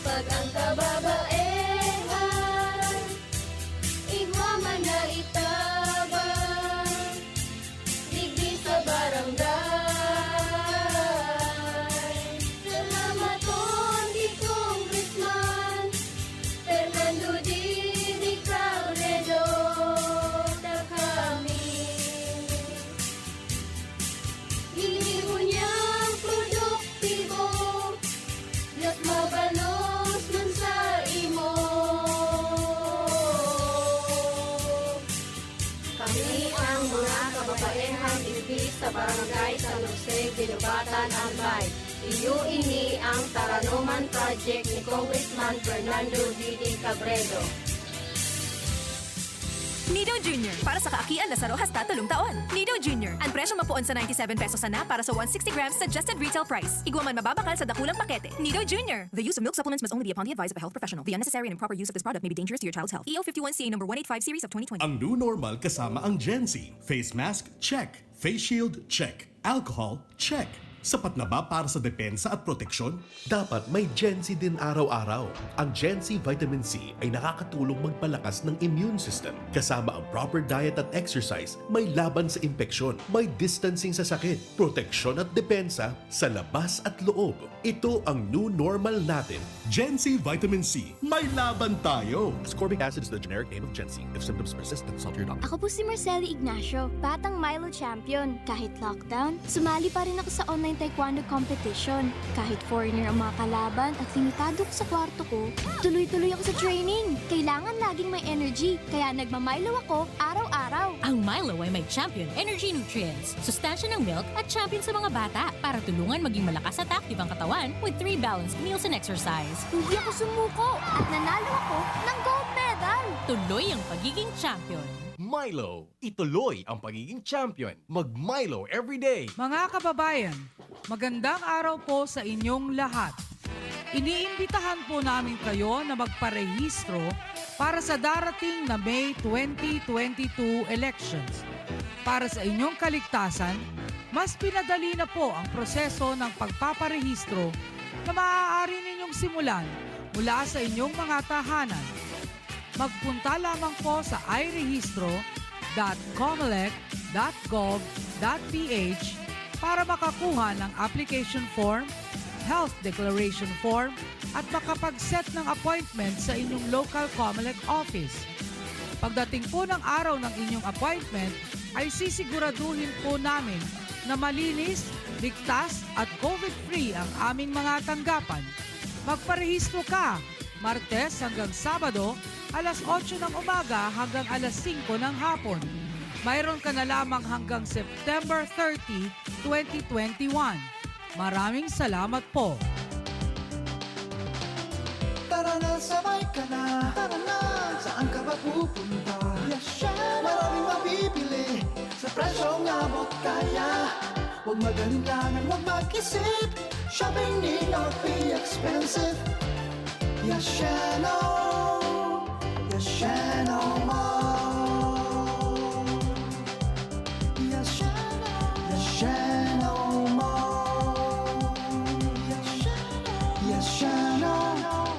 pag ang kababaehan igwa man na itabang digdi sa barangay. Salamaton ki Congressman Fernando Didi Cabredo, ta kami ini ngunyan produktibo, mas mabalos man sa imo. Kami ang mga kababaehang digdi sa Barangay San Jose, Guinobatan, Albay. Iyo ini ang Taranoman Project ni Congressman Fernando Didi Cabredo. Nido Junior, para sa kaakian na saro hasta tolong taon. Nido Junior, ang presyong mapoon sa ninety-seven pesos sana para sa one sixty grams suggested retail price. Igwa man mababakal sa dakulang pakete. Nido Junior. The use of milk supplements must only be upon the advice of a health professional. The unnecessary and improper use of this product may be dangerous to your child's health. E O fifty-one C A number one eight five series of twenty twenty. Ang new normal kasama ang Gen Z. Face mask, check. Face shield, check. Alcohol, check. Sapat na ba para sa depensa at proteksyon? Dapat may Gen Z din araw-araw. Ang Gen Z Vitamin C ay nakakatulong magpalakas ng immune system. Kasama ang proper diet at exercise, may laban sa impeksyon, may distancing sa sakit, proteksyon at depensa sa labas at loob. Ito ang new normal natin. Gen Z Vitamin C, may laban tayo! Ascorbic acid is the generic name of Gen Z. If symptoms persist, consult your doctor. Ako po si Marceli Ignacio, batang Milo champion. Kahit lockdown, sumali pa rin ako sa online taekwondo competition. Kahit foreigner ang mga kalaban at limitado ko sa kwarto ko, tuloy-tuloy ako sa training. Kailangan laging may energy, kaya nagma-Milo ako araw-araw. Ang Milo ay may Champion Energy Nutrients, sustansya ng milk at champion sa mga bata para tulungan maging malakas at active ang katawan with three balanced meals and exercise. Hindi ako sumuko at nanalo ako ng gold medal. Tuloy ang pagiging champion. Milo, ituloy ang pagiging champion. Mag Milo everyday. Mga kababayan, magandang araw po sa inyong lahat. Iniimbitahan po namin kayo na magparehistro para sa darating na May twenty twenty-two elections. Para sa inyong kaligtasan, mas pinadali na po ang proseso ng pagpaparehistro na maaari ninyong simulan mula sa inyong mga tahanan. Magpunta lamang po sa irehistro dot comelec dot gov dot ph para makakuha ng application form, health declaration form, at makapag-set ng appointment sa inyong local Comelec office. Pagdating po ng araw ng inyong appointment, ay sisiguraduhin po namin na malinis, ligtas at covid-free ang aming mga tanggapan. Magparehistro ka! Martes hanggang Sabado, alas otso ng umaga hanggang alas singko ng hapon. Mayroon ka na lamang hanggang September thirty, twenty twenty-one. Maraming salamat po. Tara na, sabay ka na. Tara na, saan ka ba pupunta? Yasha! Maraming mabibili sa presyong abot kaya. Huwag mag-alinlangan, huwag mag-isip. Shopping need not be expensive. Yashano, Yashano Mall. Yashano, Yashano Mall. Yashano, Yashano.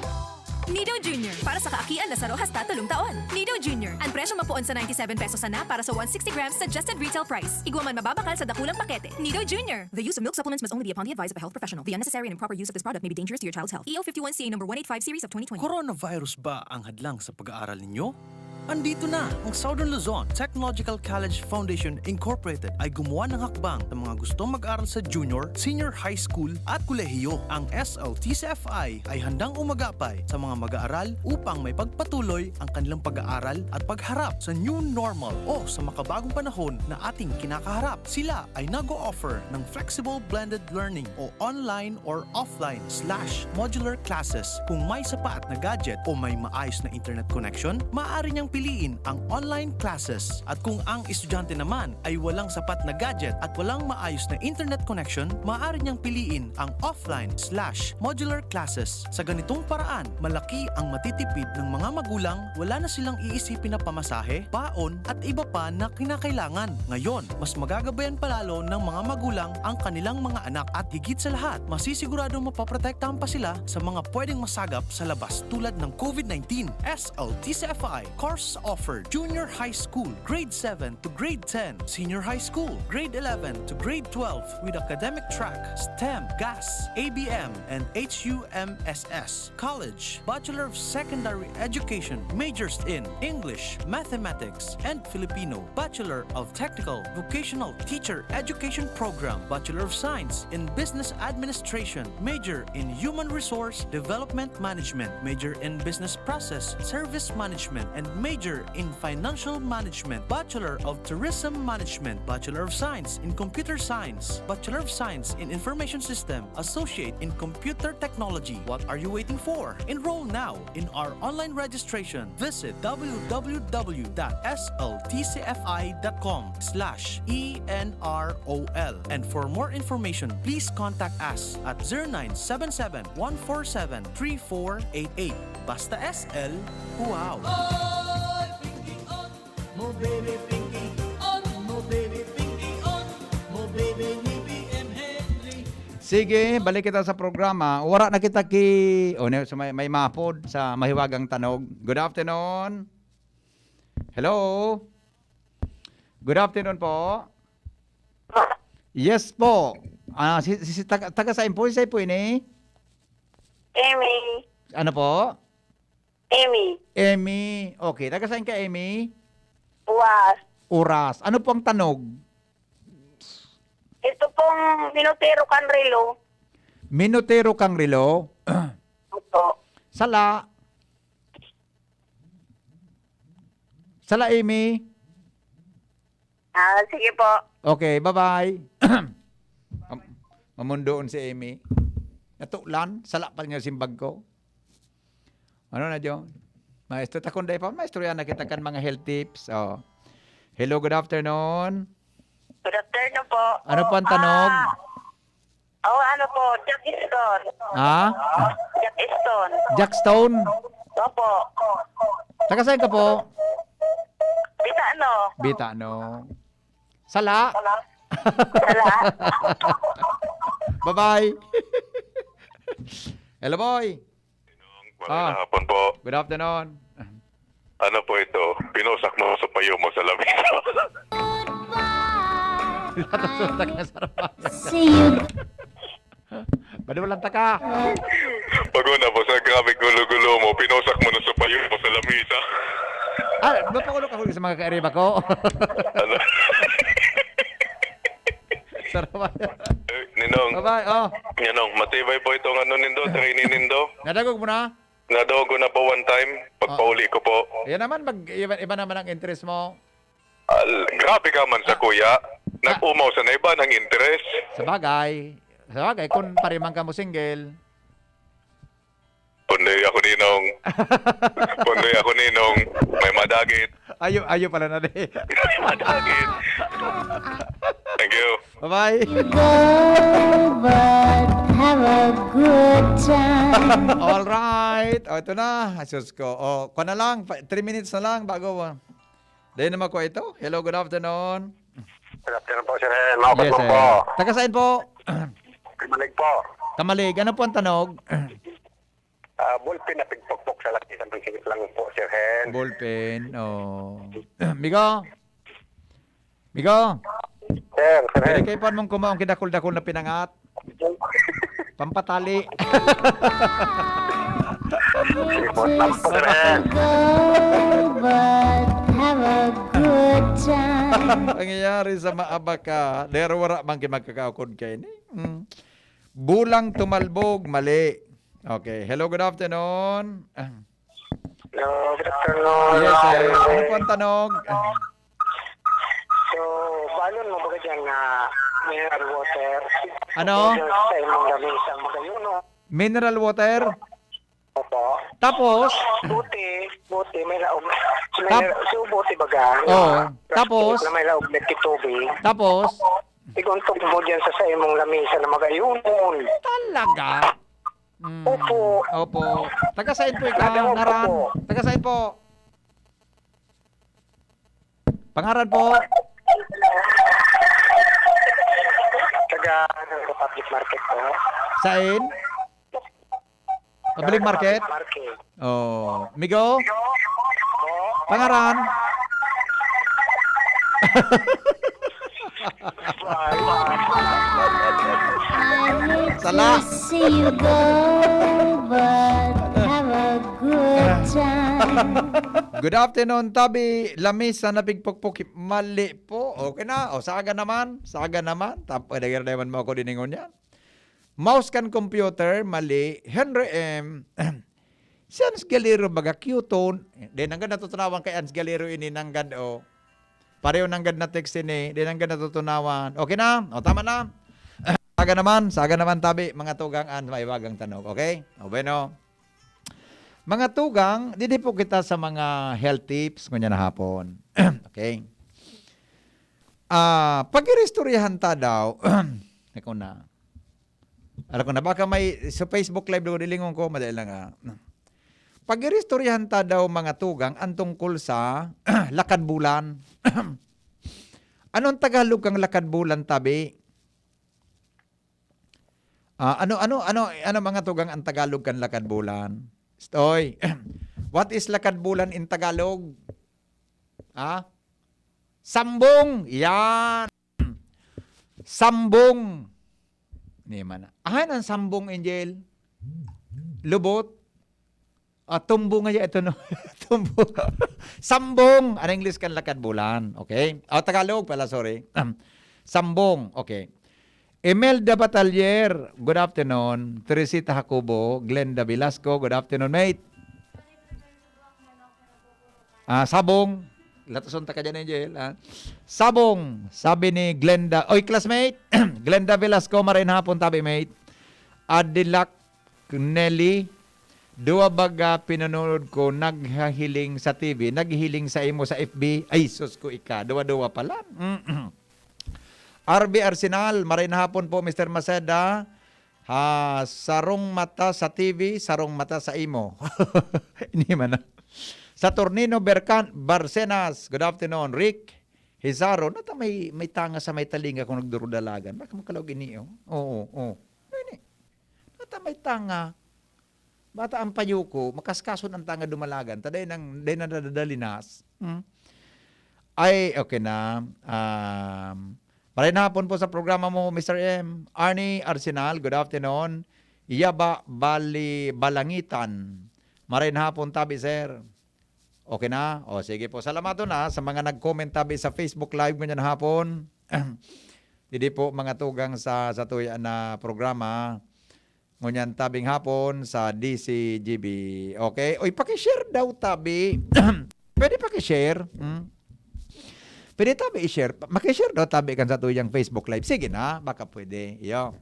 Nido Junior, para sa kaakian na saro hasta tolong taon. Nido Junior, an presyong mapoon sa ninety-seven pesos sana para sa one sixty grams suggested retail price. Igwa man mababakal sa dakulang pakete. Nido Junior. The use of milk supplements must only be upon the advice of a health professional. The unnecessary and improper use of this product may be dangerous to your child's health. E O fifty-one C A number one eight five series of twenty twenty. Coronavirus ba ang hadlang sa pag-aaral ninyo? Andito na ang Southern Luzon Technological College Foundation Incorporated ay gumawa ng hakbang sa mga gustong mag-aral sa junior, senior high school at kolehiyo. Ang S L T C F I ay handang umagapay sa mga mag-aaral upang maipagpatuloy ang kanilang pag-aaral at pagharap sa new normal o sa makabagong panahon na ating kinakaharap. Sila ay nag-o-offer ng flexible blended learning o online or offline slash modular classes. Kung may sapat na gadget o may maayos na internet connection, maaari niyang piliin ang online classes. At kung ang estudyante naman ay walang sapat na gadget at walang maayos na internet connection, maaari niyang piliin ang offline slash modular classes. Sa ganitong paraan, malaki ang matitipid ng mga magulang, wala na silang iisipin na pamasahe, baon, at iba pa na kinakailangan. Ngayon, mas magagabayan pa lalo ng mga magulang ang kanilang mga anak at higit sa lahat, masisiguradong mapoprotektahan pa sila sa mga pwedeng masagap sa labas tulad ng covid nineteen. S L T C F I course offered: Junior High School, Grade seven to Grade ten, Senior High School, Grade eleven to Grade twelve with academic track, STEM, GAS, A B M, and H U M S S. College, Bachelor of Secondary Education, majors in English, Mathematics, and Filipino, Bachelor of Technical Vocational Teacher Education Program, Bachelor of Science in Business Administration, major in Human Resource Development Management, major in Business Process Service Management, and major in Financial Management, Bachelor of Tourism Management, Bachelor of Science in Computer Science, Bachelor of Science in Information System, Associate in Computer Technology. What are you waiting for? Enroll now in our online registration. Visit w w w dot s l t c f i dot com slash e n r o l. And for more information, please contact us at zero nine seven seven, one four seven, three four eight eight. Basta S L, wow! Oy, Pinky On! Mo baby Pinky On! Mo baby Pinky On! Mo baby ni B M Henry! Sige, balik kita sa programa. Wara na kita ki... O, ne, so may, may mapod sa mahiwagang tanog. Good afternoon. Hello? Good afternoon po. Yes po. Ah, si, si, si taga, taga saan po? Saan po ini? Amy. Ano po? Amy. Amy. Okay, taga saan ka, Amy? Uwas. Uras. Ano po ang tanog? Ito pong Minutero Canrilo. Minutero kang relo. Opo. Sala. Sala, Amy. Ah, sige po. Okay, bye-bye. Mam- Mamundoon si Amy. Natulan, sala pa niya simbag ko. Ano na, John? Maestro, takon day pa. Maestro, yan, nakita kan mga health tips. Oh. Hello, good afternoon. Good afternoon po. Ano po ang tanog? Ah, oh, ano po, Jack Stone. Ha? Jack Stone. Jack Stone? Opo. Taga saan ka po? Bitano. Bitano. Sala? Sala. Bye-bye. Hello, boy. Magandang hapon po. Good afternoon. Ano po ito? Pinusak mo sa payo mo sa lamesa. Taga Sarabaya. See you. Ba't walang taka? Pag una po, sa grabe gulo-gulo mo, pinusak mo na sa payo mo sa lamesa. Ah, ba't pa ulo ka huli sa mga kairiba ko? Ano? Sarabaya. Eh, Ninong, Bye-bye. Oh, Ninong, matibay po itong ano nindo, training nindo. Nadagog mo na? Nadagog ko na po one time, pagpauli ko po. Yan naman, mag, iba, iba naman ang interest mo. Al, grabe ka man sa kuya. Nag-umaw sa naiba ng interes. Sa bagay. Sa bagay, kung pariman ka mo single. Pundoy ako ninong. Pundoy ako ninong. May madagit. Ayo, ayo pala na di. Madagit. Thank you. Bye-bye. Go, but have a good time. All right. O, ito na. Asus ko. O, kuha na lang. Pa- Three minutes na lang bago. Dahil naman ko ito. Hello, good afternoon. Good afternoon po, Sir Hen. Maupos Yes, mo sir. po. Taga saan po? Kamalig po. Kamalig. Ano po ang tanog? Ah, bulpin na pigpokpok sa laki sa pagsigit lang po, Sir Hen. Ballpen. Oh. Migo? Migo? Sir, Sir Pwede Hen. kayo pa mong kumaong kidakol-dakol na pinangat? Pampatali. Sige po, salamat po, Sir Hen. Go, but have a good time. Nangyayari sa maabaka. Dero wara man kayo magkakaukod kayo ni. Mm. Bulang tumalbog, mali. Okay. Hello, good afternoon. Hello, good afternoon. Yes, sir. Ano po ang tanog? So, balon mo baga dyan na mineral water? Ano? Sa imong lamisa, magayuno. Mineral water? Opo. Tapos? Buti, buti, may laog. Tap- May, so, buti baga. Oo. Plastic Tapos? Na may laog na kitubig. Tapos? Iguntog mo dyan sa, sa imong lamisa na magayunon. Talaga? Mm. Opo. Opo. Taga saan po ikaw? Taga Ngaran? po. Taga saan po? Pangaran po? Taga ano, Republic Market po. Saan? Public market? Market. Oh. Migo? Pangaran? Sala. See you go, but have a good time. Good afternoon, Tabi. Lamisa na pigpokpok. Mali po. Okay na. O, saga naman. Saga naman. Tap, pwede ka naman mo ako diningon yan. Mouse kan computer, mali. Henry M. Si Hans Galero baga cute. Di nanggad natutunawan kay Hans Galero ini nanggad o. Pareho nanggad na text ini. Di nanggad natutunawan. Okay na? O, tama na. Saga naman. Saga naman, Tabi. Mga tugang an maiwagang tanog. Okay? O, bueno. Mga tugang, didi po kita sa mga health tips ngunyan na hapon. Okay? Ah, pag-iristoryahan ta daw, ako na. Alam ko na, baka may, sa Facebook Live, ludilingon ko, madali lang ah. Pag-iristoryahan ta daw, mga tugang, ang tungkol sa lakad bulan. Anong Tagalog kang lakad bulan, Tabi? Ah, ano, ano, ano, ano, mga tugang, ang Tagalog kan lakad bulan? Stoy. What is lakad bulan in Tagalog? Ha? Sambong. Yan. Sambong. Ni man. Ahan ang sambong, Angel. Lubot. Ah, tumbong nga ito, no? Tumbong. Sambong. Ang English kan lakad bulan. Okay? O, Tagalog pala, sorry. Sambong. Okay. Imelda Batalier, good afternoon. Teresita Jacobo, Glenda Velasco, good afternoon, mate. Ah, Sabong. Latason ta ka dyan, Angel. Ah. Sabong, sabi ni Glenda. Oy, classmate. Glenda Velasco, maray na hapon, tabi, mate. Adilak Nelly. Duwa baga pinanonood ko, naghahiling sa T V, naghiling sa imo sa F B. Ay, sus ko ika, duwa-duwa pala. Mm. R B Arsenal, maray na hapon po, Mister Maceda. Ha, sarong mata sa T V, sarong mata sa imo. Ini man na. Saturnino Berkan, Barcenas, good afternoon. Rick Hizaro, nata may, may tanga sa may talinga kung nagdurudalagan. Baka makalaog ini, oh. Oo, oo. Ano ini? Nata may tanga. Bata ang payo ko, makaskason ang tanga dumalagan. Ta dai nang, dai na nadadalinas. Hmm? Ay, okay na. Um, maray na hapon po sa programa mo, Mister M. Arnie Arsenal, good afternoon. Yaba, Bali, Balangitan. Maray na hapon, tabi, sir. Okay na? O, sige po. Salamat na sa mga nag-comment tabi sa Facebook Live ngunyan hapon. Didi po mga tugang sa, sa tuya na programa. Ngunyan tabing hapon sa D C G B. Okay? Uy, pakishare daw tabi. Pwede pakishare? Hmm? Pwede tabi i-share. Makishare daw tabi kan sa tuyang Facebook Live. Sige na, baka pwede. Iyo.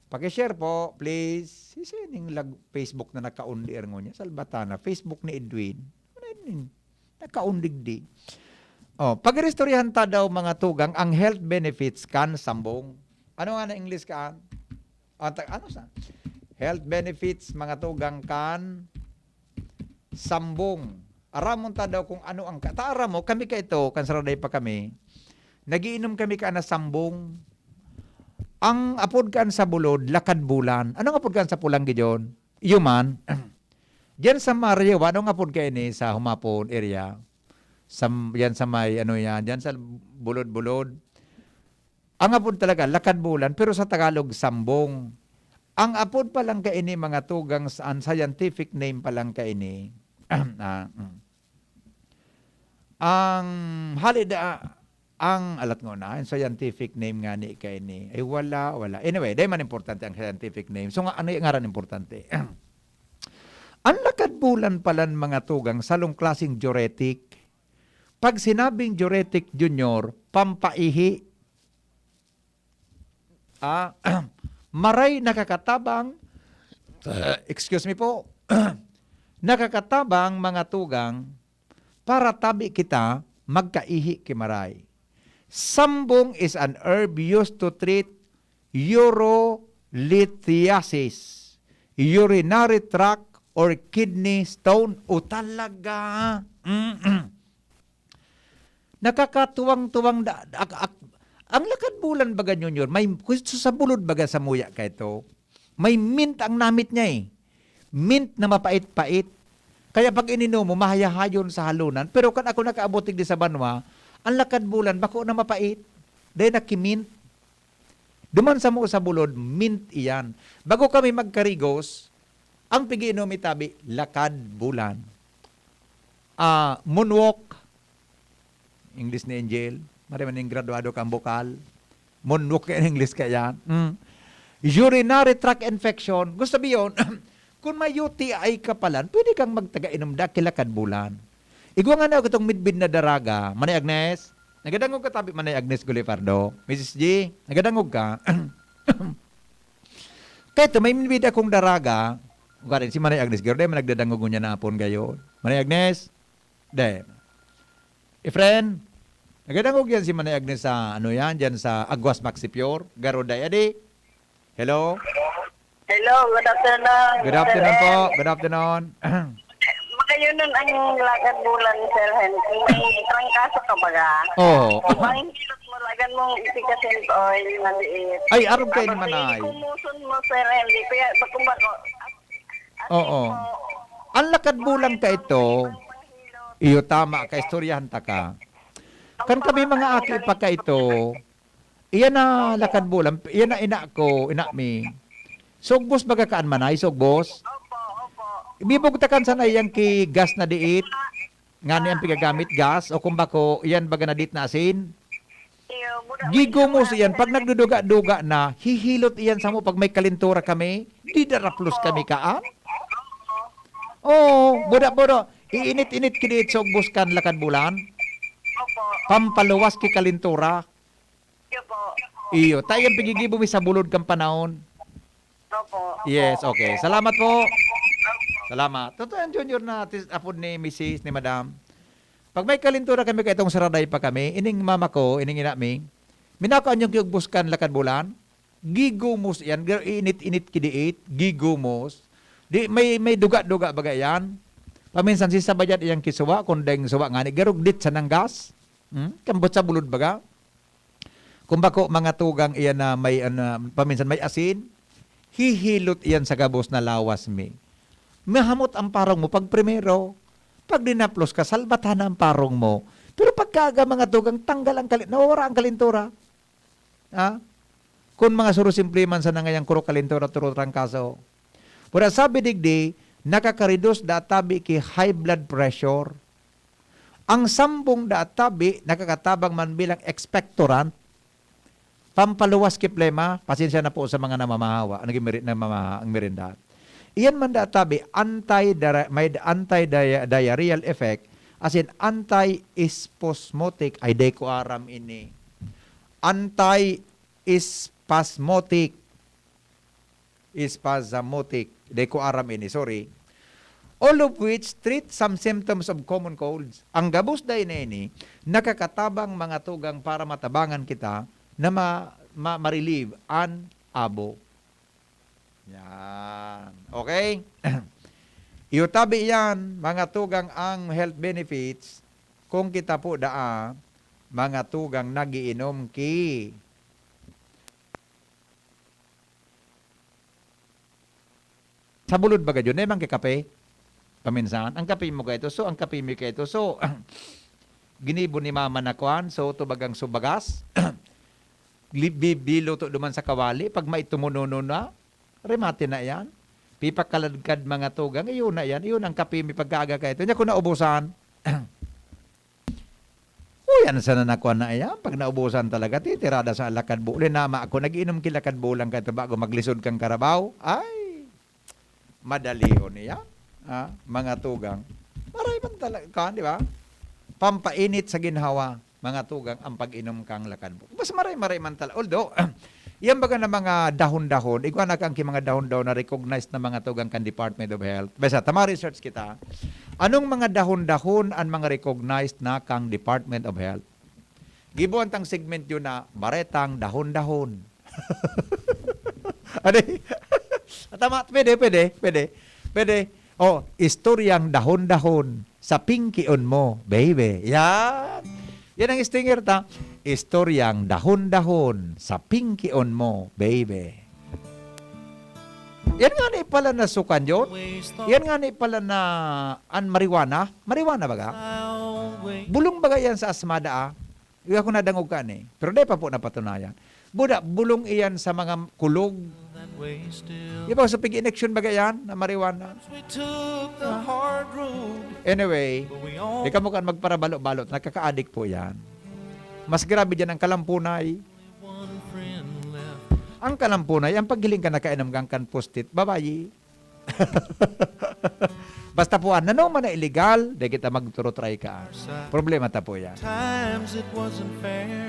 Pakishare po, please. Isa ning lag-, Facebook na nakaundir ngunyan. Salbatana, Facebook ni Edwin. Ano yun? Nakaundigdi. Oh, pag-iristoryahan ta daw, mga tugang, ang health benefits kan sambong. Ano nga na English ka? Ah, ta-, ano sa? Health benefits, mga tugang, kan sambong. Aramon ta daw kung ano ang ka-, ta aram mo, kami ka ito, kan saraday pa kami, nagiinom kami ka na sambong. Ang apod kan sa bulod, lakad bulan. Anong apod kan sa pulang gijon? Iyo man. Diyan sa Mario, anong apod ka ini sa Humapon area? Sa, yan sa may, ano yan, diyan sa bulod-bulod. Ang apod talaga, lakad bulan, pero sa Tagalog, sambong. Ang apod pa lang kaini, mga tugang, sa, ang scientific name pa lang kaini. Ah, mm. Ang halida, ang alat ngona, ang scientific name ngani kaini, ay wala, wala. Anyway, dai man importante ang scientific name. So, nga, ano yung ngaran importante? Ang lakad bulan palan, mga tugang, salong klaseng diuretic. Pag sinabing diuretic, Junior, pampaihi. Ah, maray nakakatabang, excuse me po, nakakatabang, mga tugang, para tabi kita magkaihi ki maray. Sambong is an herb used to treat urolithiasis, urinary tract or kidney stone. O talaga? Mm-mm. Nakakatuwang-tuwang da-, ak-, ak-, ang lakad bulan baga, Junior, may gusto sa bulod baga sa muya ka ito. May mint ang namit niya eh. Mint na mapait-pait. Kaya pag ininom mo, mahayahayon sa halunan. Pero kan ako nakaabot digdi sa banwa, ang lakad bulan, bako na mapait. Dahil nakimint. Duman samo sa bulod, mint iyan. Bago kami magkarigos, ang pigiinom mi tabi, lakad bulan. Ah, moonwalk, English ni Angel. Mari man yung graduado kang bukal. Moonwalk ka in English ka yan. Mm. Urinary tract infection. Gusto sabihin, kung may U T I ka palan, pwede kang magtaga-inom da, kilakad bulan. Igwa nga na ako itong midbid na daraga. Manay Agnes, nagadangog ka tabi, Manay Agnes Gulifardo. Missus G, nagadangog ka. Kaya ito, may midbid akong daraga. Galing si Manay Agnes, garo, dahil man nagdadangog niya na apon gayon. Manay Agnes, dahil. Efren, nagadangog yan si Manay Agnes sa, ano yan, dyan sa Aguas Maxi Pure. Garo, dahil, adi. Hello? Hello, good afternoon, Good afternoon po. Good afternoon. Makayo nun ang lakad bulan, Sir Hen. Kung may trangkaso ka baga, Oo. Kung ang hilot mo, lagan mong ipikasin ko, yung maliit. Ay, arog kayo Tapos, naman, ay. Kumuson mo, Sir Hen. Di kaya, ba't kung bako? Oo. Ang lakad bulan ka ito, iyo, tama, kaistoryahan ta ka. Kan kami mga aki pa ka ito, iyan na lakad bulan, iyan na ina ko, ina mi. Sugbos baga kaan man ay, sugbos? Opo, opo. Bibugtakan sana iyang ki gas na diit. Ngani ang pigagamit, gas, o kung bako, iyan baga na diit na asin. Iyo, buda-, Gigumos iyan, pag nagduduga-duga na, hihilot iyan sa mo pag may kalintura kami, di daraplos kami kaan. Oo, buda-buda. Iinit-init ki diit sugbos kan lakad bulan. Opo. Pampaluwas ki kalintura. Iyo po. Iyo, tayo ang pigigibo mi sa bulod kang panahon. Opo. Yes, okay. Salamat po. Salamat. Totoo yan, Junior, na tis-, apod ni Misis, ni Madam. Pag may kalintura kami, kay itong saraday pa kami, ining mama ko, ining ina mi, minako an yung kiyugbos kan lakad bulan, gigumos yan, gar-, init-init kidiit, gigumos. Di, may, may duga-duga baga yan. Paminsan, si sabayan iyang kisuwa, kung deng suwa nga ni, garugdit sa nanggas. Hmm? Kambot sa bulod baga. Kung bako, mga tugang iyan na may, ano, paminsan may asin, hihilot iyan sa gabos na lawas mi. Mahamot ang parong mo pag primero. Pag dinaplos ka, salbatan na ang parong mo. Pero pagkaaga, mga tugang, tanggal ang kali-, nawawara ang kalintura. Ha? Kung mga suro simple man sana ngayang kuro kalintura, turo trangkaso. Pero sabi digdi, nakakareduce da tabi ki high blood pressure. Ang sambong da tabi, nakakatabang man bilang expectorant, pampaluwas ki plema, pasensya na po sa mga namamahawa, naging meri-, namamaha ang merienda. Iyan man da tabi, anti-dara-, may anti-dia-, diarrheal effect, as in anti-spasmodic, ay, di ko aram ini. Anti-spasmodic. Spasmodic. Di ko aram ini, sorry. All of which treat some symptoms of common colds. Ang gabos dai na ini, nakakatabang mga tugang para matabangan kita na ma-, ma-, ma-relieve an abo. Yan. Okay? Iyo tabi yan, mga tugang, ang health benefits, kung kita po daa, mga tugang, nagiinom ki. Sa bulod baga yun, naman kay kape. Paminsan, ang kape mo kay ito, so, ang kape mo kay ito, so, ginibo ni mama na kwan, so, tubagang subagas, li-, bi-, biluto duman sa kawali, pag maitumunono na, remate na yan. Pipakaladkad mga tugang, iyon na yan, iyon ang kape mi pagkaaga kay ito. Niya ko naubusan. Uy, ano sana nakuha na iyan? Pag naubusan talaga, titirada sa lakad bu-, uli na ama ako, nag-iinom ki lakad bulang ka ito bago maglisod kang karabaw. Ay, madali o niya. Ah, mga tugang. Maray man talaga, kan, di ba? Pampainit sa ginhawa, mga tugang, ang pag-inom kang lakad bu-, mas maray-maray man talaga. Although, yan baga na mga dahon-dahon, igwa na kang ki mga dahon-dahon na recognized na mga tugang kan Department of Health. Basta, tama research kita. Anong mga dahon-dahon ang mga recognized na kang Department of Health? Gibuan tang segment yun na baretang dahon-dahon. Ano y-, tama, pwede, pwede, pwede. Pwede. Oh, istoryang dahon-dahon sa pingkion mo, baby. Yan. Yan ang stinger ta. Istoryang dahon-dahon sa pingkion mo, baby. Yan nga ni pala na sukan yun. Yan nga ni pala na an marijuana. Marijuana baga? Bulong baga yan sa asmada, ah. Iba ko nadangog ka ni. Pero di pa po napatunayan. Buda, bulong iyan sa mga kulog. Di ba, sa pig-ineksyon baga yan, na marijuana? Anyway, di ka mo kan magparabalo-balot, nakakaadik po yan. Mas grabe dyan ang kalampunay. Ang kalampunay, ang paghiling ka nakainom kang kan pustit, babayi. Basta po, ah, nanuman na illegal, di kita magturutray ka. Problema ta po yan. Times it wasn't fair.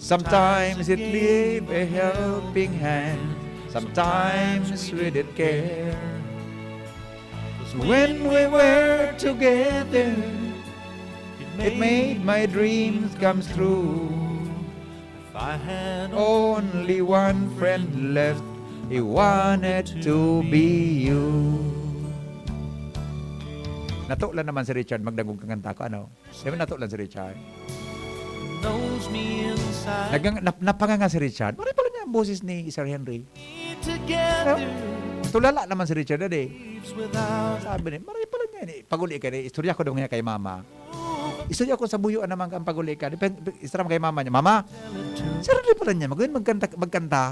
Sometimes it leave a helping hand. Sometimes we did care. When we were together, it made my dreams come true. If I had only one friend left, he wanted to be you. Natulan naman si Richard, magdangog kang kanta ko, ano? Di ba natulan si Richard? Knows me inside. Nagang-, nap-, napanganga si Richard. Maray pala niya ang boses ni Sir Henry. Together. Tulala naman si Richard, adi. Sabi ni, maray pala niya, ni, pag-uli ka ni, istorya ko daw niya kay mama. Istorya ko sa buyo naman kang pag-uli ka. Depend-, istorya mo kay mama niya, "Mama, sir, di pala niya, mag-, magkanta, magkanta."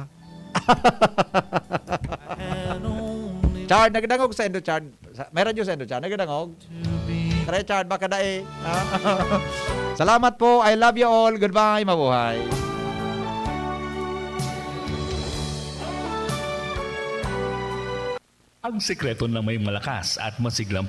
Chard, nagdangog sa Indo, Chard. Sa, may radyo sa Indo, Chard. Nagdangog. Richard, baka dai. Salamat po. I love you all. Goodbye. Mabuhay. Ang sekreto ng may malakas at masiglang